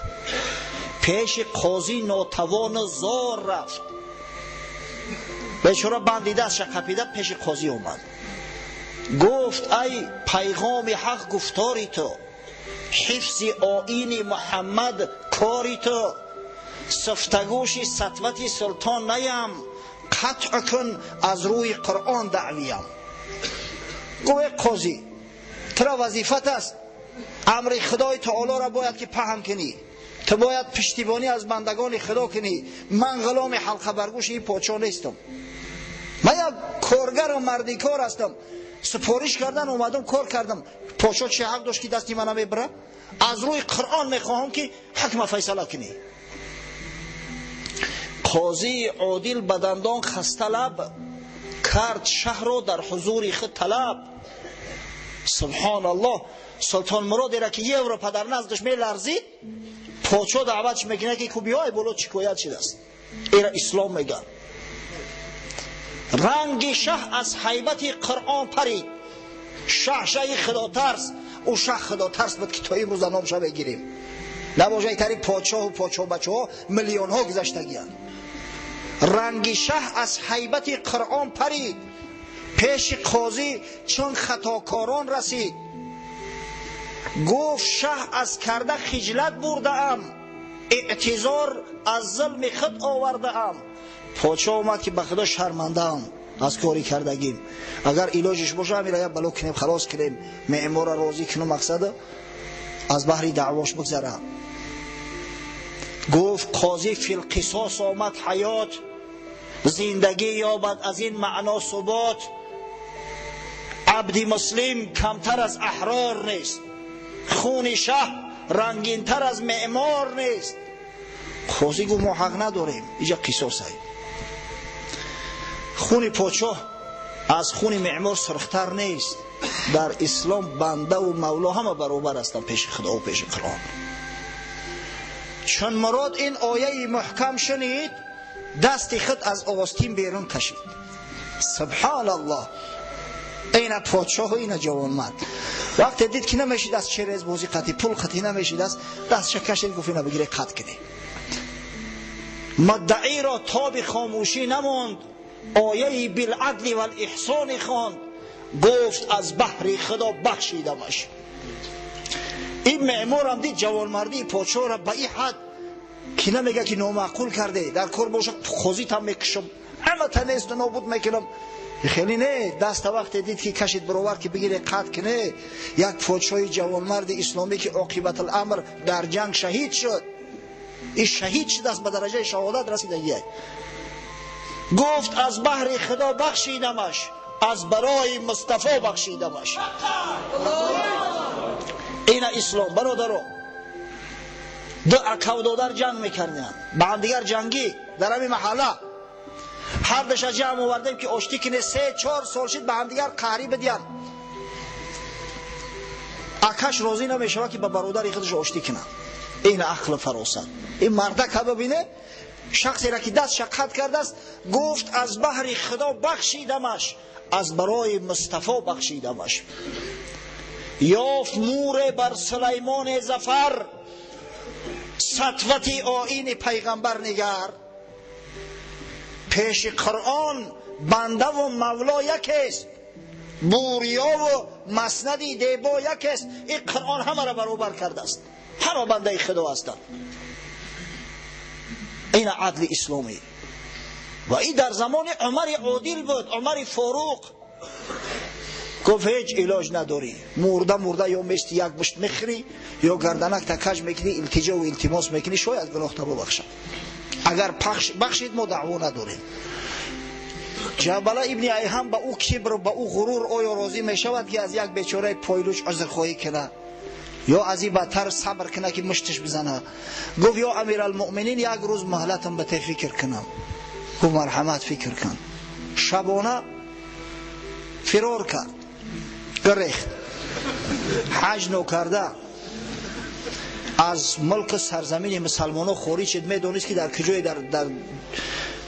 пеши қозӣ нотавону зор рафт. Бечора банди дастша қапида пеши қозӣ омад. Гуфт ай пайғоми ҳақ гуфтори ту, ҳифзи оини Муҳаммад кори ту, сифтагӯши сатвати султон наям, қатъ кун аз рӯи Қуръон даъвиям. Гуфт эй қозӣ, тура вазифат аст, амри Худои таолоро бояд ки паҳн кунӣ, ту бояд пуштибонӣ аз бандагони Худо кунӣ. Ман ғуломи ҳалқабаргӯши ин подшоҳ нестам, ман як коргару мардикор ҳастам. Супориш кардан омадам, кор кардам. Подшоҳ чӣ ҳақ дошт ки дасти мана мебара? Аз рӯи Қуръон мехоҳам ки ҳукма файсала кунӣ. Қозии одил ба дандон хасталаб кард шаҳрро дар ҳузури худ талаб. Субҳоналлоҳ, Султон Муродеро ки Европа дар наздаш меларзид, подшоҳ даъватш мекунад ки ку биёй боло, шикоят шудааст. Эра ислом мегӯяд. Ранги шаҳ аз ҳайбати Қуръон парид. Шаҳ шаҳи худотарс, ӯ шаҳ худотарс буд ки то имрӯза номша мегирем. Набошад тари подшоҳу подшоҳбачаҳо миллионҳо гузаштагиянд. Ранги шаҳ аз ҳайбати Қуръон парид, пеши қозӣ чун хатокорон расид. Гуфт шаҳ аз карда хиҷлат бурдаам, эътизор аз зулми худ овардаам. Подшоҳ омад ки ба Худо шармандаам, Аз кори кардагим. Агар илоҷиш боша, ҳамира як бало кунем, халос кунем, меъморро розӣ кунем, мақсада аз баҳри даъвош бигзара. Гуфт қозӣ: фил қисос омад ҳаёт, зиндагӣ ёбад аз ин маъно субот. Абди муслим камтар аз аҳрор нест, хуни шаҳ рангинтар аз меъмор нест. Қозӣ гуфт: мо ҳақ надорем, иҷа қисосай. Хуни подшоҳ аз хуни меъмор сурхтар нест. Дар ислом бандаву мавло ҳама баробар ҳастанд пеши худо ва пеши Қуръон. Чун Мурод ин ояи муҳкам шунид, дасти худ аз остин берун кашид. Субҳоналлоҳ! Ина подшоҳу ина ҷавонмард. Вақте дид, ки намешид аз через бозӣ қатӣ, пул қатӣ намешидаст, дастша кашид, гуфт: ина бигире, қатъ кунӣ. Муддаиро тоби хомӯшӣ намонд, ояи بالعدل والإحسان хонд, гуфт: аз баҳри худо бахшидамаш. Ин меъморам дид ҷавонмардии подшоҳро ба ин ҳад, ки намега, ки номаъқул карде, дар кор боша, қозитам мекушам, ҳамата несту нобуд мекунам. Хеле не, даста вақте дид, ки кашид, баровар, ки бигире, қатъ кине, як подшоҳи ҷавонмарди исломӣ, ки оқибатуламр дар ҷанг шаҳид шуд, ин шаҳид шудааст, ба дараҷаи шаҳодат расидагия. Гуфт: аз баҳри худо бахшидамаш, аз барои Мустафо бахшидамаш. Ина ислом, бародаро. Ду акавдодар ҷанг мекарданд ба ҳамдигар, ҷангӣ дар ҳамин маҳалла. Ҳар душа ҷамъ овардем, ки оштӣ кине. 3-4 сол шид, ба ҳамдигар қаҳрӣ бидиҳанд. Акаш розӣ намешавад, ки ба бародари худаш оштӣ кунад. Ин ақлу фаросат, ин мардака бибине, шахсеро ки дастша қатъ кардааст, гуфт: аз баҳри худо бахшидамаш, аз барои Мустафо бахшидамаш. Ёфт муре бар Сулаймоне зафар, сатвати оини пайғамбар нигар. Пеши Қуръон бандаву мавло якест, бурёву маснади дебо якест. Ин Қуръон ҳамаро баробар кардааст, ҳама бандаи худо ҳастанд. Ина адли исломӣ. Ва ин дар замони Умари одил буд, Умари Форуқ. Гуфт: ҳеҷ илоҷ надорӣ, мурда мурда ё мести як мушт мехӯрӣ, ё гарданакта каҷ мекунӣ, илтиҷову илтимос мекунӣ, шояд гуноҳта бубахшад. Агар бахшид, мо даъво надорем. Ҷабала ибни Айҳам ба ӯ кибр, ба ӯ ғурур оё розӣ мешавад, ки аз як бечораи пойлуч узрхоҳӣ кунад ё аз ин бадтар сабр кунад, ки мушташ бизана? Гуфт: ё амиралмуъминин, як рӯз муҳлатам ба те, фикр кунам. Гуфт: марҳамат, фикр кун. Шабона фирор кард, гирехт, ҳаҷ нокарда аз мулку сарзамини мусалмоно хориҷ шуд. Медонист, ки дар куҷое дар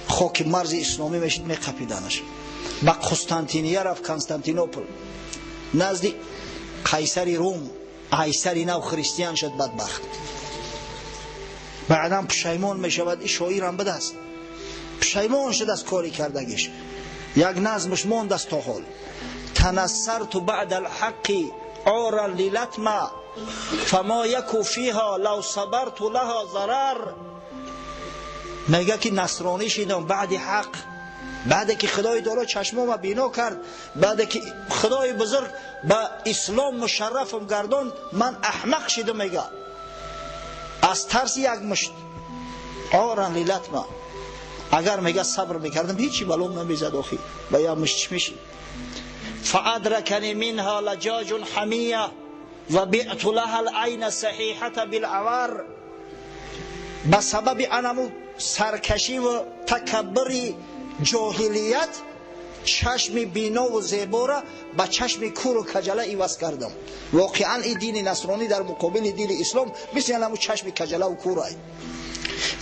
хоки марзи исломӣ мешид, меқапиданаш. Ба Қустантиния рафт, Константинопол, назди қайсари Рум. Қайсари нав христиан шуд, бадбахт. Баъдан пушаймон мешавад. И шоирам будааст, пушаймон шуд аз кори кардагиш. Як назмаш мондааст то ҳол: تنصرت بعد الحق عارا للطمة فما يك فيها لو صبرت لها ضرر. мега, ки насронӣ шидам баъди ҳақ, баъде ки худои таоло чашмома бино кард, баъде ки худои бузург ба ислом мушаррафам гардонд, ман аҳмақ шидам, мега, аз тарси як мушт. عارا للطمة, агар, мега, сабр мекардам, ҳечи балом намезад. Охи ба як мушт чӣ мешид? فأدركني منها لجاج حمية وبعت لها العين الصحيحة بالعور. ба сабаби анаму саркашиву такаббури ҷоҳилият чашми бинову зебора ба чашми куру каҷала иваз кардам. Воқеан, ин дини насронӣ дар муқобили дини ислом мисли анаму чашми каҷалаву курай.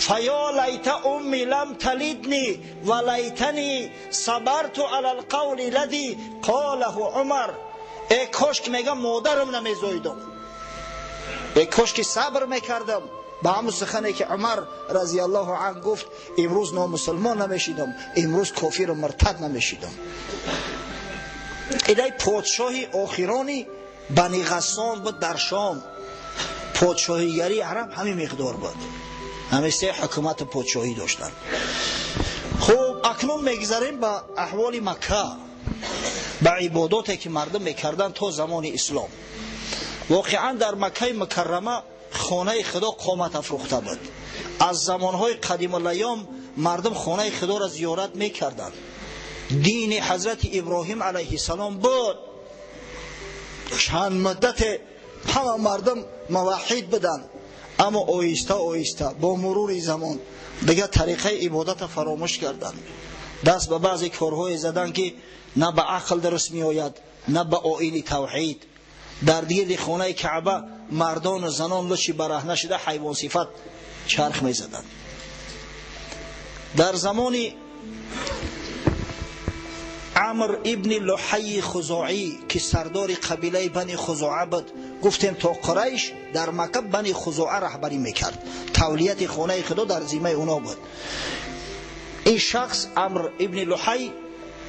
فيا ليت أمي لم تلدني وليتني صبرت على القول الذي قاله عمر. Э кош ки, мегам, модарам намезоидам, э кош ки сабр мекардам ба ҳамун сухане, ки Умар разиаллоҳу ан гуфт, имрӯз номусулмон намешидам, имрӯз кофиру муртад намешидам. Идай подшоҳи охирони Бани Ғассон буд дар Шом. Подшоҳигарии араб ҳамин миқдор буд, ҳамин се ҳукумату подшоҳӣ доштанд. Хуб, акнун мегузарем ба аҳволи Макка, ба ибодоте ки мардум мекарданд то замони ислом. Воқеан дар Маккаи Мукаррама хонаи Худо қомат афрӯхта буд. Аз замонҳои қадимулайём мардум хонаи Худоро зиёрат мекарданд. Дини ҳазрати Иброҳим алайҳиссалом буд. Чанд муддате ҳама мардум муваҳҳид буданд, аммо оҳиста оҳиста бо мурури замон дигар тариқаи ибодатро фаромӯш карданд. Даст ба баъзе корҳое заданд, ки на ба ақл дуруст меояд, на ба оини тавҳид. Дар гирди хонаи Каъба мардону занон лучи бараҳна шуда ҳайвонсифат чарх мезаданд. Дар замони Амр ибни Луҳайи Хузоӣ, ки сардори қабилаи Бани Хузоа буд, гуфтем то Қурайш дар Макка Бани Хузоа раҳбарӣ мекард, тавлияти хонаи Худо дар зиммаи оно буд. Ин шахс Амр ибни Луҳай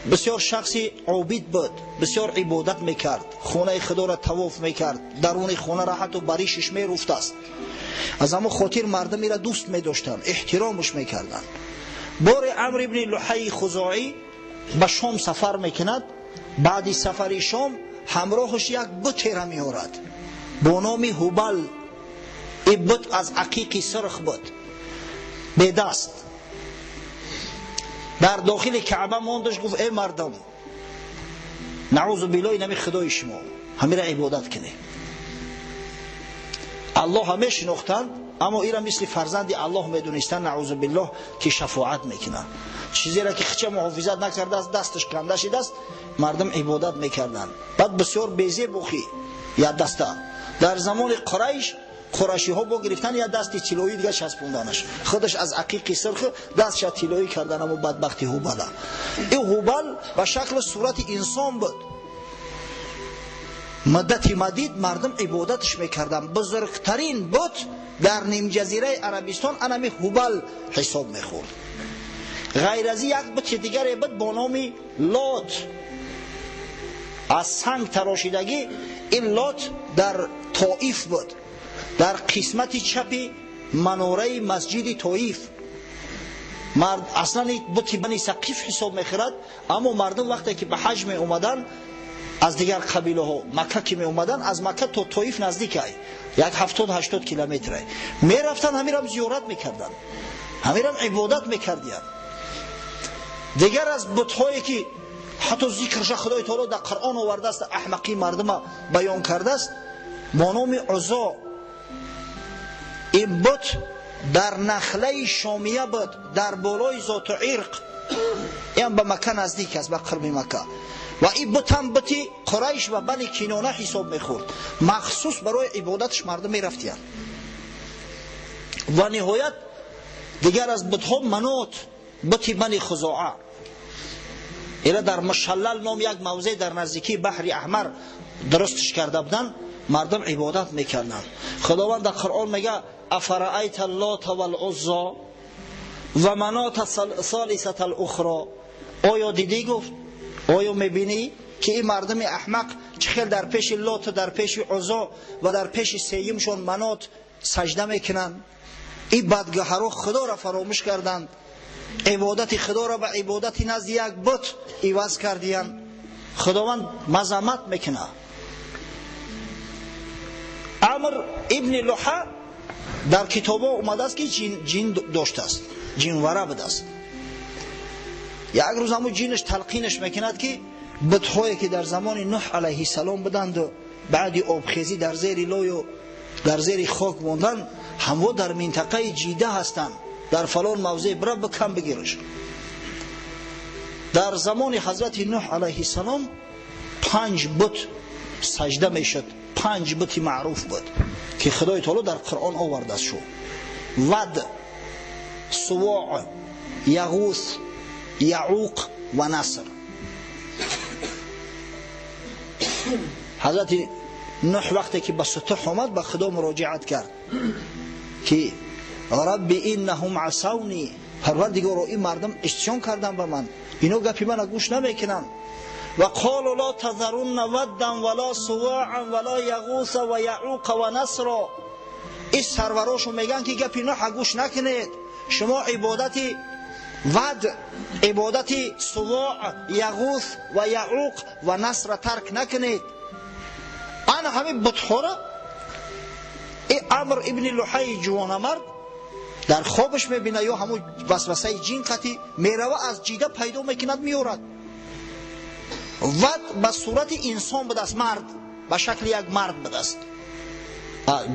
бисёр шахси обид буд, бисёр ибодат мекард, хонаи Худоро тавоф мекард, даруни хонаро ҳатто баришиш меруфтааст. Аз ҳамон хотир мардум ира дӯст медоштанд, эҳтиромаш мекарданд. Боре Амр ибни Луҳайи Хузоӣ ба Шом сафар мекунад. Баъди сафари Шом ҳамроҳаш як бутера меорад бо номи Ҳубал. Ин бут аз ақиқи сурх буд, бедаст. Дар дохили Каъба мондаш, гуфт: эй мардум, наъузу биллоҳ, инами худои шумо, ҳамира ибодат кунед. Аллоҳа мешинохтанд, аммо ира мисли фарзанди Аллоҳ медонистанд, наъузу биллоҳ, ки шафоат мекунад. Чизеро ки хича муҳофизат накардааст, дасташ канда шидааст, мардум ибодат мекарданд. Баъд бисёр безебухӣ як даста. Дар замони Қурайш қурашиҳо бо гирифтан як дасти тиллоӣ дига часпонданаш, худаш аз ақиқи сурх, дастша тиллоӣ кардан, амо бадбахти Ҳубала. Ин Ҳубал ба шакли сурати инсон буд. Муддати мадид мардум ибодатш мекарданд. Бузургтарин бут дар нимҷазираи Арабистон анами Ҳубал ҳисоб мехӯрд. Ғайр аз як бути дигаре буд бо номи Лот, аз санг тарошидагӣ. Ин Лот дар Тоиф буд, дар қисмати чапи манораи масҷиди Тоиф. Аслан бути Бани Сақиф ҳисоб мехӯрад, аммо мардум вақте ки ба ҳаҷ меомаданд аз дигар қабилаҳо, Макка ки меомаданд, аз Макка то Тоиф наздикай, як 70-80 километре, мерафтанд, ҳамирам зиёрат мекарданд, ҳамирам ибодат мекардиянд. Дигар аз бутҳое ки ҳатто зикрша Худои Таоло дар Қуръон овардааст, аҳмақии мардума баён кардааст, бо номи Узо. Ин бут дар Нахлаи Шомия буд, дар болои Зоту Ирқ, ин ба Макка наздик аст, ба қурби Макка. Ва ин бутам бути Қурайш ва Бани Кинона ҳисоб мехӯрд. Махсус барои ибодатш мардум мерафтиянд. Ва ниҳоят дигар аз бутҳо Манот, бути Бани Хузоа. Ира дар Мушаллал ном як мавзеъ дар наздикии баҳри Аҳмар дурустш карда буданд, мардум ибодат мекарданд. Худованд дар Қуръон мега: афараайта ллота валуззо ва манота солисата лухро. Оё дидӣ, гуфт, оё мебинӣ, ки ин мардуми аҳмақ чӣ хел дар пеши Лот, дар пеши Узо ва дар пеши сеюмшон Манот сажда мекунанд? Ин бадгаҳаро Худоро фаромӯш карданд, ибодати Худоро ба ибодати назди як бут иваз кардиянд. Худованд мазаммат мекунад. Амр ибни Луҳа дар китобҳо омадааст, ки ҷин доштааст, ҷинвара будааст. Як рӯз ҳамун ҷинаш талқинаш мекунад, ки бутҳое ки дар замони Нуҳ алайҳиссалом буданду баъди обхезӣ дар зери лою дар зери хок монданд, ҳамво дар минтақаи Ҷида ҳастанд, дар фалон мавзеъ, бира бикам бигираш. Дар замони ҳазрати Нуҳ алайҳиссалом панҷ бут сажда мешуд, панҷ бути маъруф буд, ки Худои Таоло дар Қуръон овардааст: шу Вад, Сувоъ, Яғус, Яъуқ ва Наср. Ҳазрати Нуҳ вақте ки ба сутуҳ омад, ба Худо муроҷиат кард, ки рабби иннаҳум асавни, Парвардигоро, ин мардум истисён карданд ба ман, ино гапи мана гӯш намекунанд. Ва қолу ло тазарунна ваддан вало суваан вало яғуса ва яъуқа ва насро. Ин сарварошон мегӯянд, ки гапи Нуҳа гӯш накунед, шумо ибодати Вад ибодати Сувоъ, Яғус ва Яъуқ ва Насра тарк накунед. Ана ҳамин бутҳоро Амр ибни Луҳайи ҷувонамард дар хобаш мебинад ё ҳамун васвасаи ҷин қатӣ мерава, аз ҷида пайдо мекунад, меорад. Вад ба сурати инсон будааст, мард ба шакли як мард будааст.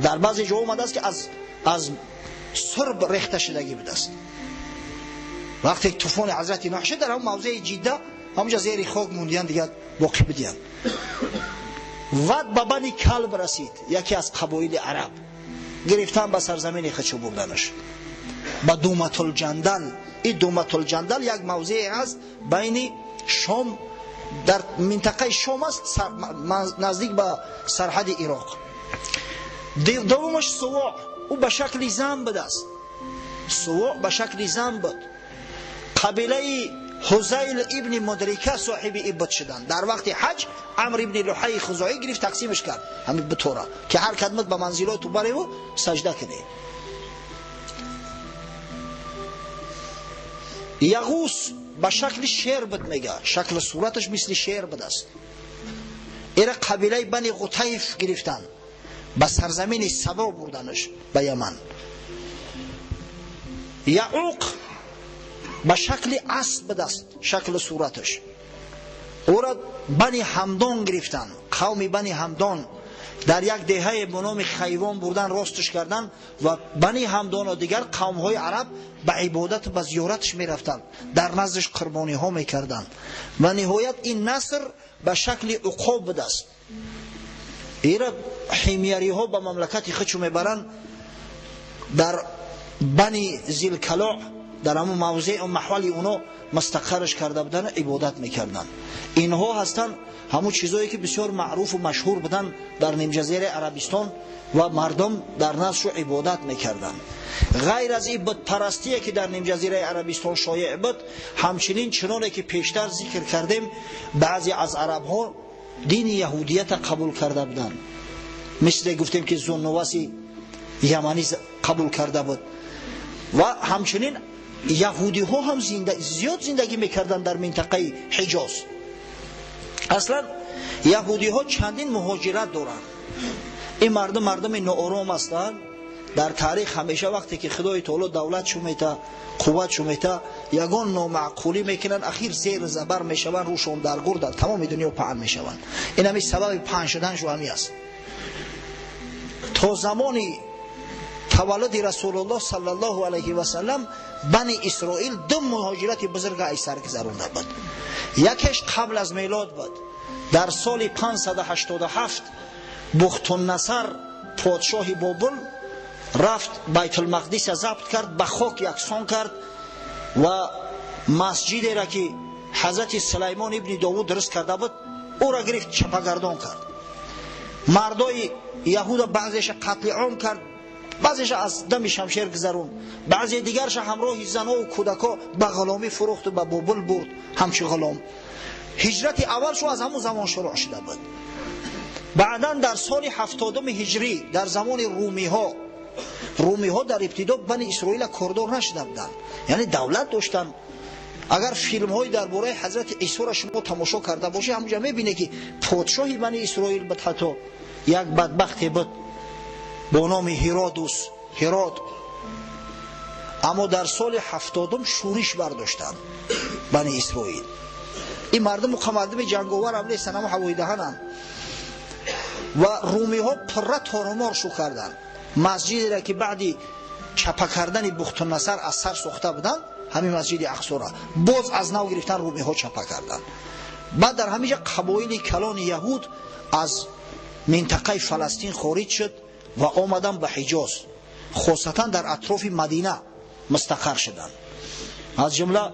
Дар баъзе ҷо омадааст ки аз сурб рехта шудагӣ будааст. Вақте тӯфони ҳазрати Нӯҳ шуд, дар ҳамон мавзеи Ҷидда ҳамонҷо зери хок мондиянд, дигар боқӣ бидиянд. Вад ба Бани Калб расид, яке аз қабоили араб. Гирифтан ба сарзамини худшо бурданаш ба Думатулҷандал. Ин Думатулҷандал як мавзее ҳаст байни Шом, дар минтақаи Шом аст, наздик ба сарҳади Ироқ. Дуввумаш Сувоъ, ӯ ба шакли зан будааст. Сувоъ ба шакли зан буд. Қабилаи Ҳузайл ибни Мудрика соҳиби ин бут шуданд. Дар вақти ҳаҷ Амр ибни Луҳайи Хузоӣ гирифт, тақсимаш кард ҳамин бутора, ки ҳар кадмат ба манзилоту бареву сажда кунед. Яғус ба шакли шер буд, мега, шакли сураташ мисли шер будааст. Эра қабилаи Бани Ғутайф гирифтанд, ба сарзамини Сабо бурданаш ба Яман. Яъуқ ба шакли асп будааст, шакли сураташ. Ӯро Бани Ҳамдон гирифтанд, қавми Бани Ҳамдон дар як деҳае бо номи Хайвон бурдан, росташ карданд ва Бани Ҳамдону дигар қавмҳои араб ба ибодату ба зиёраташ мерафтанд, дар наздаш қурбониҳо мекарданд. Ва ниҳоят ин Наср ба шакли уқоб будааст. Ира ҳимяриҳо ба мамлакати худшо мебаранд, дар Бани Зилкалоъ, дар ҳамон мавзеъу маҳвали оно мустақарраш карда буданд, ибодат мекарданд. Инҳо ҳастанд ҳамон чизое ки бисёр маъруфу машҳур буданд дар нимҷазираи Арабистон ва мардум дар наздшо ибодат мекарданд. Ғайр аз ин бутпарастие ки дар нимҷазираи Арабистон шоеъ буд, ҳамчунин чуноне ки пештар зикр кардем, баъзе аз арабҳо дини яҳудията қабул карда буданд. Мисле гуфтем ки Зуннуваси яманӣ қабул карда буд. Ва ҳамчунин яҳудиҳо ҳам зиёд зиндагӣ мекарданд дар минтақаи Ҳиҷоз. Аслан яҳудиҳо чандин муҳоҷират доранд. Ин мардум мардуми ноором ҳастанд. Дар таърих ҳамеша вақте ки Худои Таоло давлат шумета, қувват шумета, ягон номаъқулӣ мекунанд, ахир зер забар мешаванд, рӯшон дар гур дар тамоми дунё паҳн мешаванд. Ин ҳами сабаби паҳн шуданшо ҳами аст. То замони таваллуди Расулуллоҳ саллаллоҳу алайҳи васаллам Бани Исроил ду муҳоҷирати бузурга аз сар гузаронда буд. Якеш қабл аз мелод буд. Дар соли 587 Бухтуннасар подшоҳи Бобул рафт Байтулмақдиса забт кард, ба хок яксон кард ва масҷидеро ки ҳазрати Сулаймон ибни Довуд дуруст карда буд, ӯро гирифт чапагардон кард. Мардои яҳуда баъзеша қатли ом кард, баъзеша аз дами шамшер гузаронд, баъзе дигарша ҳамроҳи занову кӯдако ба ғуломӣ фурӯхту ба Бобул бурд ҳамчун ғулом. Ҳиҷрати аввал шу аз ҳамон замон шурӯъ шуда буд. Баъдан дар соли 70 ҳиҷрӣ дар замони румиҳо, румиҳо дар ибтидо Бани Исроила кордор нашуда буданд, яъне давлат доштанд. Агар филмҳои дар бораи ҳазрати Исоро шумо тамошо карда бошед, ҳамонҷо мебинед ки подшоҳи Бани Исроил буд, ҳатто як бадбахте буд бо номи Ҳиродус, Ҳирод. Аммо дар соли 70 шӯриш бардоштанд Бани Исроил. Ин мардум мардуми ҷанговар ҳам нестанд, ҳамо ҳавоидаҳананд. Ва румиҳо пурра торумор шу карданд. Масҷидеро ки баъди чапа кардани Бухтуннасар аз сар сохта буданд, ҳамин масҷиди Ақсора боз аз нав гирифтан, румиҳо чапа карданд. Баъд дар ҳамин ҷо қабоили калони яҳуд аз минтақаи Фаластин хориҷ шуд ва омаданд ба Ҳиҷоз, хосатан дар атрофи Мадина мустақар шуданд. Аз ҷумла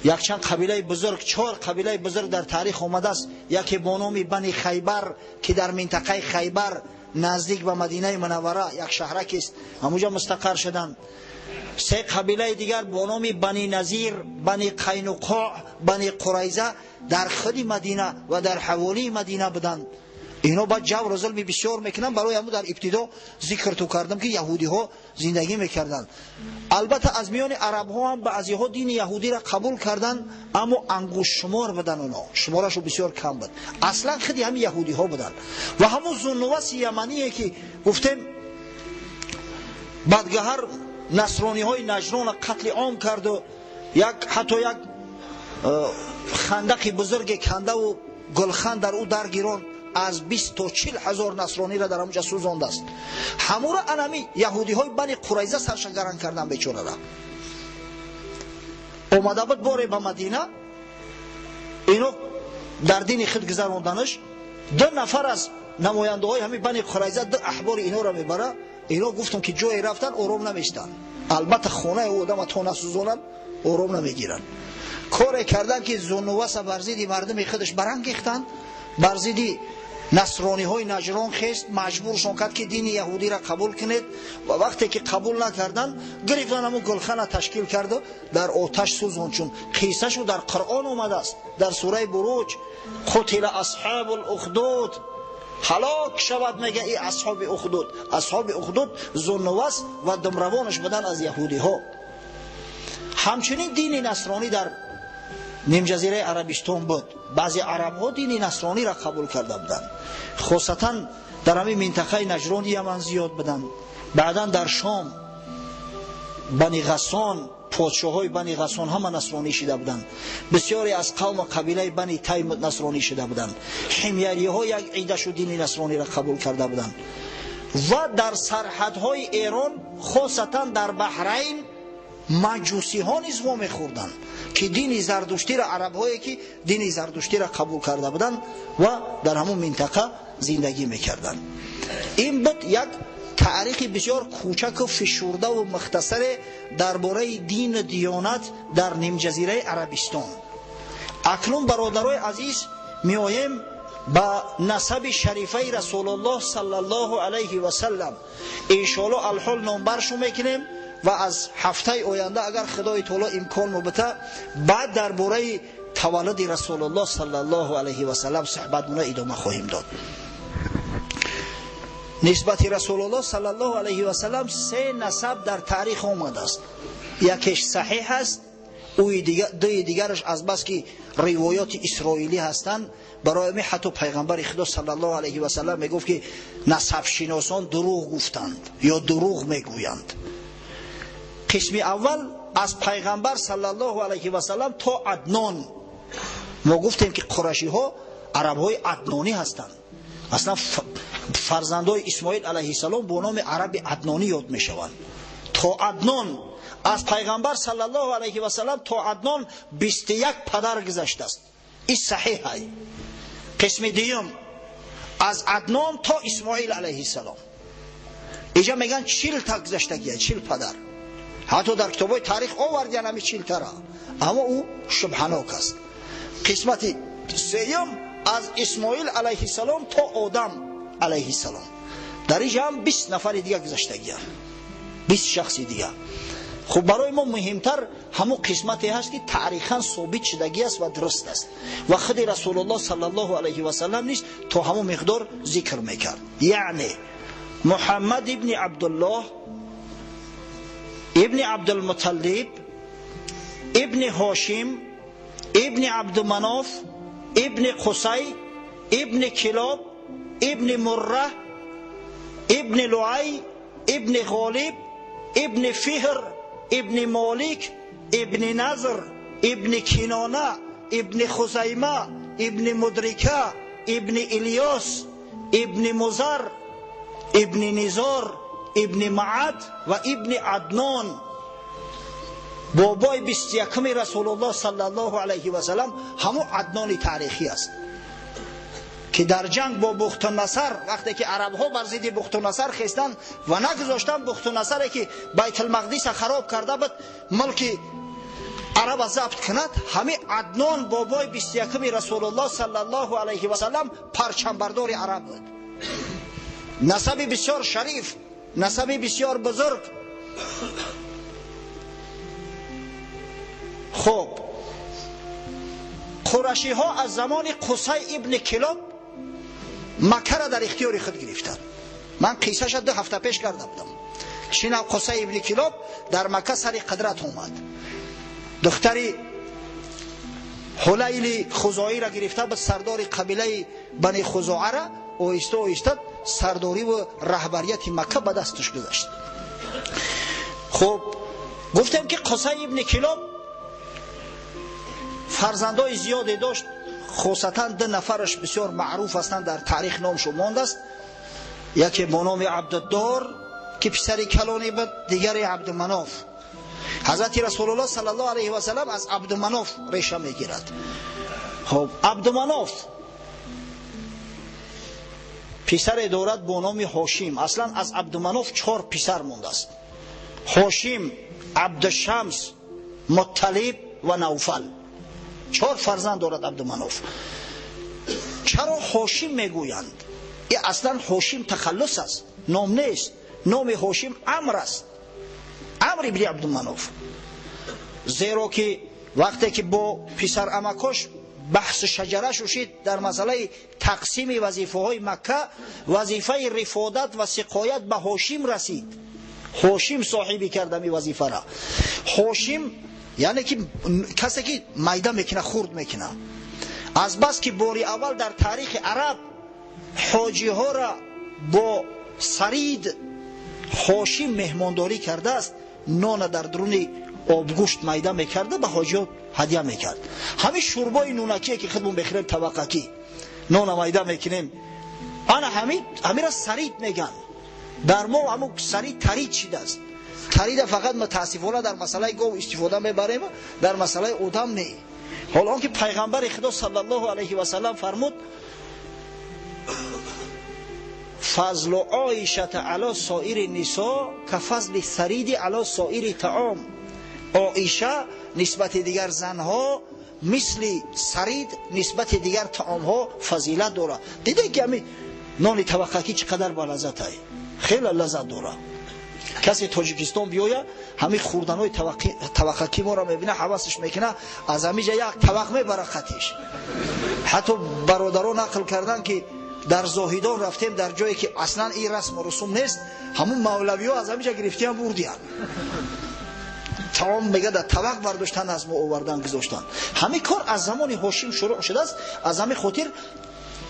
якчанд қабилаи бузург, 4 қабилаи бузург дар таърих омадааст. Яке бо номи Бани Хайбар ки дар минтақаи Хайбар наздик ба Мадинаи Мунаввара як шаҳракест, ҳамонҷо мустақар шуданд. 3 қабилаи дигар бо номи Бани Назир, Бани Қайнуқоъ, Бани Қурайза дар худи Мадина ва дар ҳаволии Мадина буданд. Ино баъд ҷавру зулми бисёр мекунанд. Барои ҳамун дар ибтидо зикр ту кардам, ки яҳудиҳо зиндагӣ мекарданд. Албатта аз миёни арабҳо ҳам баъзеҳо дини яҳудиро қабул карданд, аммо ангуштшумор буданд, оно шуморашу бисёр кам буд. Аслан худи ҳамин яҳудиҳо буданд. Ва ҳамун Зуннуваси ямание, ки гуфтем, бадгаҳар насрониҳои Наҷронро қатли ом карду як ҳатто як хандақи бузурге кандаву гулхан дар ӯ даргирон, аз 20 то 40 ҳазор насрониро дар ҳамуҷа сӯзондааст. Ҳамура анами яҳудиҳои Бани Қурайза саршагаран кардан. Бечорара омада буд боре ба Мадина, ино дар дини худ гузаронданаш. Ду нафар аз намояндаҳои ҳамин Бани Қурайза ду аҳбори инора мебара. Ино гуфтам, ки ҷое рафтан ором наместанд. Албатта, хонаи ӯ одама то насӯзонанд, ором намегиранд. Коре карданд, ки Зунуваса бар зидди мардуми худаш барангехтанд, бар зидди насрониҳои Наҷрон хест, маҷбуршон кард, ки дини яҳудиро қабул кунед. Ва вақте ки қабул накарданд, гирифтан, ҳамун гулхана ташкил карду дар оташ сӯзон, чун қиссашу дар Қуръон омадааст, дар сураи Буруҷ: قتل أصحاب الأخدود. Ҳалок шавад, мега, и асҳоби ухдуд. Асҳоби ухдуд Зуннувас ва думравонаш буданд аз яҳудиҳо. Ҳамчунин дини насронӣ дар нимҷазираи Арабистон буд. Баъзе арабҳо дини насрониро қабул карда буданд, хосатан дар ҳамин минтақаи Наҷрони Яман зиёд буданд. Баъдан дар Шом Бани Ғассон, подшоҳои Бани Ғассон ҳама насронӣ шида буданд. Бисёре аз қавму қабилаи Бани Тайм насронӣ шида буданд. Ҳимяриҳо як идашу дини насрониро қабул карда буданд. Ва дар сарҳадҳои Эрон, хосатан дар Баҳрайн, маҷусиҳо низ вомехӯрданд, ки дини зардуштиро, арабҳое ки дини зардуштиро қабул карда буданд ва дар ҳамон минтақа зиндагӣ мекарданд. Ин буд як таърихи бисёр кӯчаку фишурдаву мухтасаре дар бораи дину диёнат дар нимҷазираи Арабистон. Акнун, бародарои азиз, меоем ба насаби шарифаи Расулуллоҳ саллаллоҳу алайҳи васаллам. Иншоалло, алҳол номбаршу мекунем ва аз ҳафтаи оянда, агар Худои таоло имкон мубита, баъд дар бораи таваллуди Расулуллоҳ саллаллоҳу алайҳи васаллам суҳбатмона идома хоҳем дод. Нисбати Расулуллоҳ саллаллоҳу алайҳи васаллам се насаб дар таърих омадааст. Якеш саҳиҳ аст, дуи дигараш азбаски ривоёти исроилӣ ҳастанд. Барои ҳамин ҳатто пайғамбари Худо саллаллоҳу алайҳи васаллам мегуфт, ки насабшиносон дурӯғ гуфтанд ё дурӯғ мегӯянд. Қисми аввал аз пайғамбар саллаллоҳу алайҳи васаллам то Аднон. Мо гуфтем, ки қурашиҳо арабҳои аднонӣ ҳастанд. Аслан фарзандои Исмоил алайҳиссалом бо номи араби аднонӣ ёд мешаванд. То Аднон, аз пайғамбар саллаллоҳу алайҳи васаллам то Аднон 21 падар гузаштааст. Ин саҳиҳай. Қисми дуюм аз Аднон то Исмоил алайҳиссалом. Иҷа мегӯянд, 40 та гузаштагия, 40 падар. Ҳатто дар китобҳои таърих овардиян ҳами 40 тара, аммо ӯ шубҳанок аст. Қисмати сеюм аз Исмоил алайҳиссалом то Одам алайҳиссалом. Дар инҷа ҳам 20 нафари дига гузаштагиянд, 20 шахси дига. Хуб, барои мо муҳимтар ҳамун қисмате ҳаст, ки таърихан собит шудагӣ аст ва дуруст аст ва худи Расулуллоҳ саллаллоҳу алайҳи васаллам низ то ҳамун миқдор зикр мекард, яъне Муҳаммад ибни Абдуллоҳ ибни Абдулмуталлиб ибни Ҳошим ибни Абдуманоф ибни Қусай ибни Килоб ибни Мурра ибни Луай ибни Ғолиб ибни Фиҳр ибни Молик ибни Назр ибни Кинона ибни Хузайма ибни Мудрика ибни Илёс ибни Музар ибни Низор ибни Маад ва ибни Аднон. Бобои 21-уми Расулуллоҳ саллаллоҳу алайҳи васалам ҳамун Аднони таърихӣ аст, ки дар ҷанг бо Бухтунасар, вақте ки арабҳо бар зидди Бухтунасар хестанд ва нагузоштанд Бухтунасаре, ки Байтулмақдиса хароб карда буд, мулки араба забт кунад, ҳамин Аднон, бобои 21-уми Расулуллоҳ саллаллоҳу алайҳи васалам, парчамбардори араб буд. Насаби бисёр шариф, насаби бисёр бузург. Хуб, қурашиҳо аз замони Қусай ибни Килоб Маккаро дар ихтиёри худ гирифтанд. Ман қиссаша 2 ҳафта пеш карда будам. Чинав Қусай ибни Килоб дар Макка сари қудрат омад, духтари Ҳулайли Хузоиро гирифта буд, сардори қабилаи Бани Хузоара. Оҳиста оҳиста сардориву раҳбарияти Макка ба дасташ гузашт. Хуб, гуфтем, ки Қусай ибни Килоб фарзандои зиёде дошт, хусусан ду нафараш бисёр маъруф ҳастанд, дар таърих номшо мондааст. Яке бо номи Абдуддор, ки писари калоне буд, дигаре Абдуманоф. Ҳазрати Расулуллоҳ саллаллоҳу алайҳи васаллам аз Абдуманоф реша мегирад. Хуб, Абдуманоф писаре дорад бо номи Ҳошим. Аслан аз Абдуманоф чор писар мондааст: Ҳошим, Абдушамс, Мутталиб ва Навфал. Чор фарзанд дорад Абдуманоф. Чаро Ҳошим мегӯянд? И аслан Ҳошим тахаллус аст, ном нест. Номи Ҳошим Амр аст, Амр ибни Абдуманоф. Зеро ки вақте ки бо писарамакош баҳсу шаҷара шушид дар масъалаи тақсими вазифаҳои Макка, вазифаи рифодат ва сиқоят ба Ҳошим расид. Ҳошим соҳибӣ кард ами вазифара. Ҳошим яъне ки касе ки майда мекуна, хурд мекуна. Азбаски бори аввал дар таърихи араб ҳоҷиҳоро бо сарид Ҳошим меҳмондорӣ кардааст, нона дар дуруни обгӯшт майда мекарда, ба ҳоҷиҳо ҳадя мекард. Ҳамин шӯрбои нунакие, ки худмон мехӯрем, табақакӣ нона майда мекунем, ана ҳамира сарид меган. Дар мо ҳамун сарид тарид шидааст. Тарида фақат мутаассифона дар масъалаи гов истифода мебарем, дар масъалаи одам не. Ҳоло он ки пайғамбари Худо саллаллоҳу алайҳи васаллам фармуд: «فضل عایشة علی سایر النساء كفضل الثرید علی سایر الطعام». Оиша нисбати дигар занҳо мисли сарид нисбати дигар таомҳо фазилат дорад. Диде ки ами нони табақакӣ чӣ қадар балаззатай, хеле лаззат дорад. Касе Тоҷикистон биёя, ҳамин хӯрданои табақакӣ моро мебина, ҳавасаш мекуна, аз ҳамиҷа як табақ мебара қатиш. Ҳатто бародарон нақл карданд, ки дар Зоҳидон рафтем, дар ҷое ки аслан ин расму русум нест, ҳамун мавлавиҳо аз ҳамиҷа гирифтиам бурдиянд. Таом мега дар табақ бардоштан, аз мо овардан, гузоштан. Ҳамин кор аз замони Ҳошим шурӯъ шудааст. Аз ҳамин хотир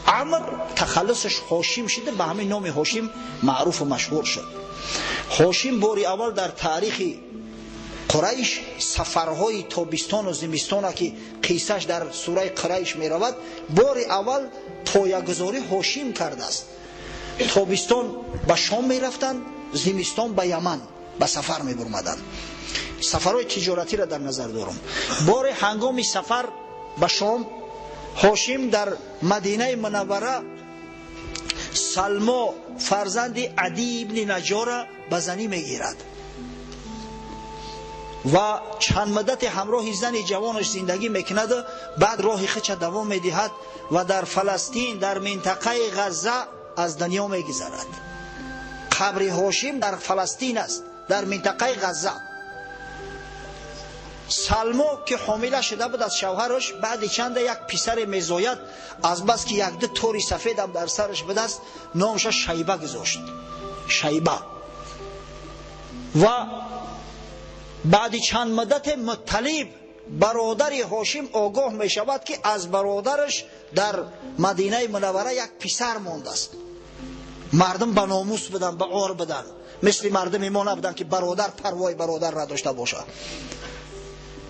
Амр тахаллусаш Ҳошим шида, ба ҳамин номи Ҳошим маъруфу машҳур шуд. Ҳошим бори аввал дар таърихи Қурайш сафарҳои тобистону зимистона, ки қиссаш дар сураи Қурайш меравад, бори аввал поягузорӣ Ҳошим кардааст. Тобистон ба Шом мерафтанд, зимистон ба Яман ба сафар мебурмаданд. Сафарҳои тиҷоратиро дар назар дорам. Боре ҳангоми сафар ба Шом Ҳошим дар Мадинаи Мунаввара Салмо фарзанди Адӣ ибни Наҷора ба занӣ мегирад ва чанд муддате ҳамроҳи зани ҷавонаш зиндагӣ мекунад. Баъд роҳи худша давом медиҳад ва дар Фаластин, дар минтақаи Ғазза аз дунё мегузарад. Қабри Ҳошим дар Фаластин аст, дар минтақаи Ғазза. Салмо, ки ҳомила шуда буд аз шавҳараш, баъди чанде як писаре мезояд. Азбаски якду тори сафедам дар сараш будааст, номаша Шайба гузошт, Шайба. Ва баъди чанд муддате Мутталиб, бародари Ҳошим, огоҳ мешавад, ки аз бародараш дар Мадинаи Мунаввара як писар мондааст. Мардум ба номус буданд, ба ор буданд, мисли мардуми мо набуданд, ки бародар парвои бародар надошта бошад.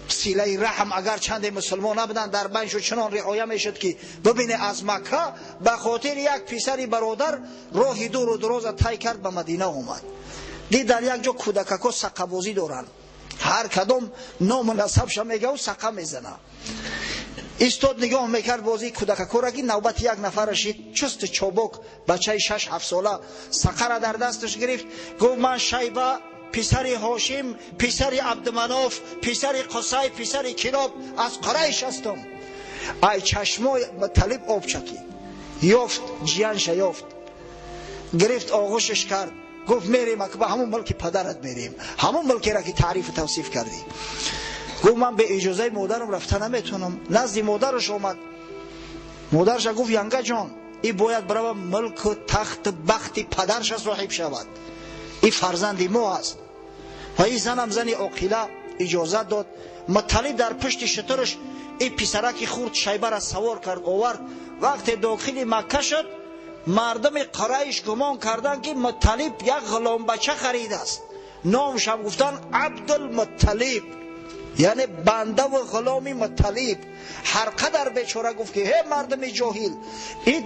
Силаи раҳм, агар чанде мусулмон набуданд, дар байншу чунон риоя мешуд, ки бибине, аз Макка ба хотири як писари бародар роҳи дуру дуроза тай кард, ба Мадина омад. Дид, дар як ҷо кӯдакако сақабозӣ доранд, ҳар кадом ному насабша мегаву сақа мезана. Истод, нигоҳ мекард бозии кӯдакакора, ки навбати як нафара шид. Чусту чобок бачаи 6-7 сола сақара дар дасташ гирифт, гуфт: «Ман Шайба, писари Ҳошим, писари Абдуманоф, писари Қусай, писари Килоб, аз Қурайш ҳастам». Ай чашмои Муталиб об чакид. Ёфт ҷиянша, ёфт, гирифт, оғӯшаш кард, гуфт: «Мерем ба ҳамун мулки падарат, мерем ҳамун мулкеро, ки таърифу тавсиф кардӣ». Гуфт: «Ман бе иҷозаи модарам рафта наметавонам». Назди модараш омад, модараша гуфт: «Янга ҷон, И бояд барава мулку тахту бахти падарша соҳиб шавад. И фарзанди мо аст. Ва и занам зани оқила иҷозат дод. Мутталиб дар пушти шутураш и писараки хурд Шайбара савор кард, овард. Вақте дохили Макка шуд, мардуми Қурайш гумон карданд, ки Мутталиб як ғуломбача харидааст. Номшам гуфтанд Абдулмутталиб, яъне бандаву ғуломи Мутталиб. Ҳар қадар бечора гуфт, ки ҳе мардуми ҷоҳил, и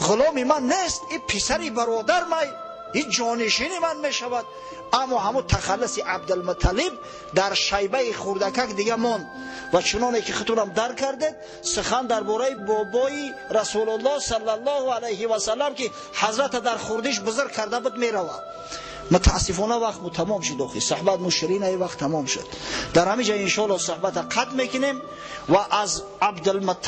ғуломи ман нест, и писари бародар май, и ҷонишини ман мешавад. Аммо ҳамун тахаллуси Абдулмутталиб дар Шайбаи хурдакак дига монд. Ва чуноне ки худтонам дарк кардед, сухан дар бораи бобои Расулуллоҳ саллаллоҳу алайҳи васаллам, ки ҳазрата дар хурдиш бузург карда буд, меравад. Мутаассифона, вақт бу тамом шуд. Охи суҳбат муширина вақт тамом шуд. Дар ҳамин ҷа, иншоалло, суҳбата қатъ мекунем ва аз Абдулмутталиб.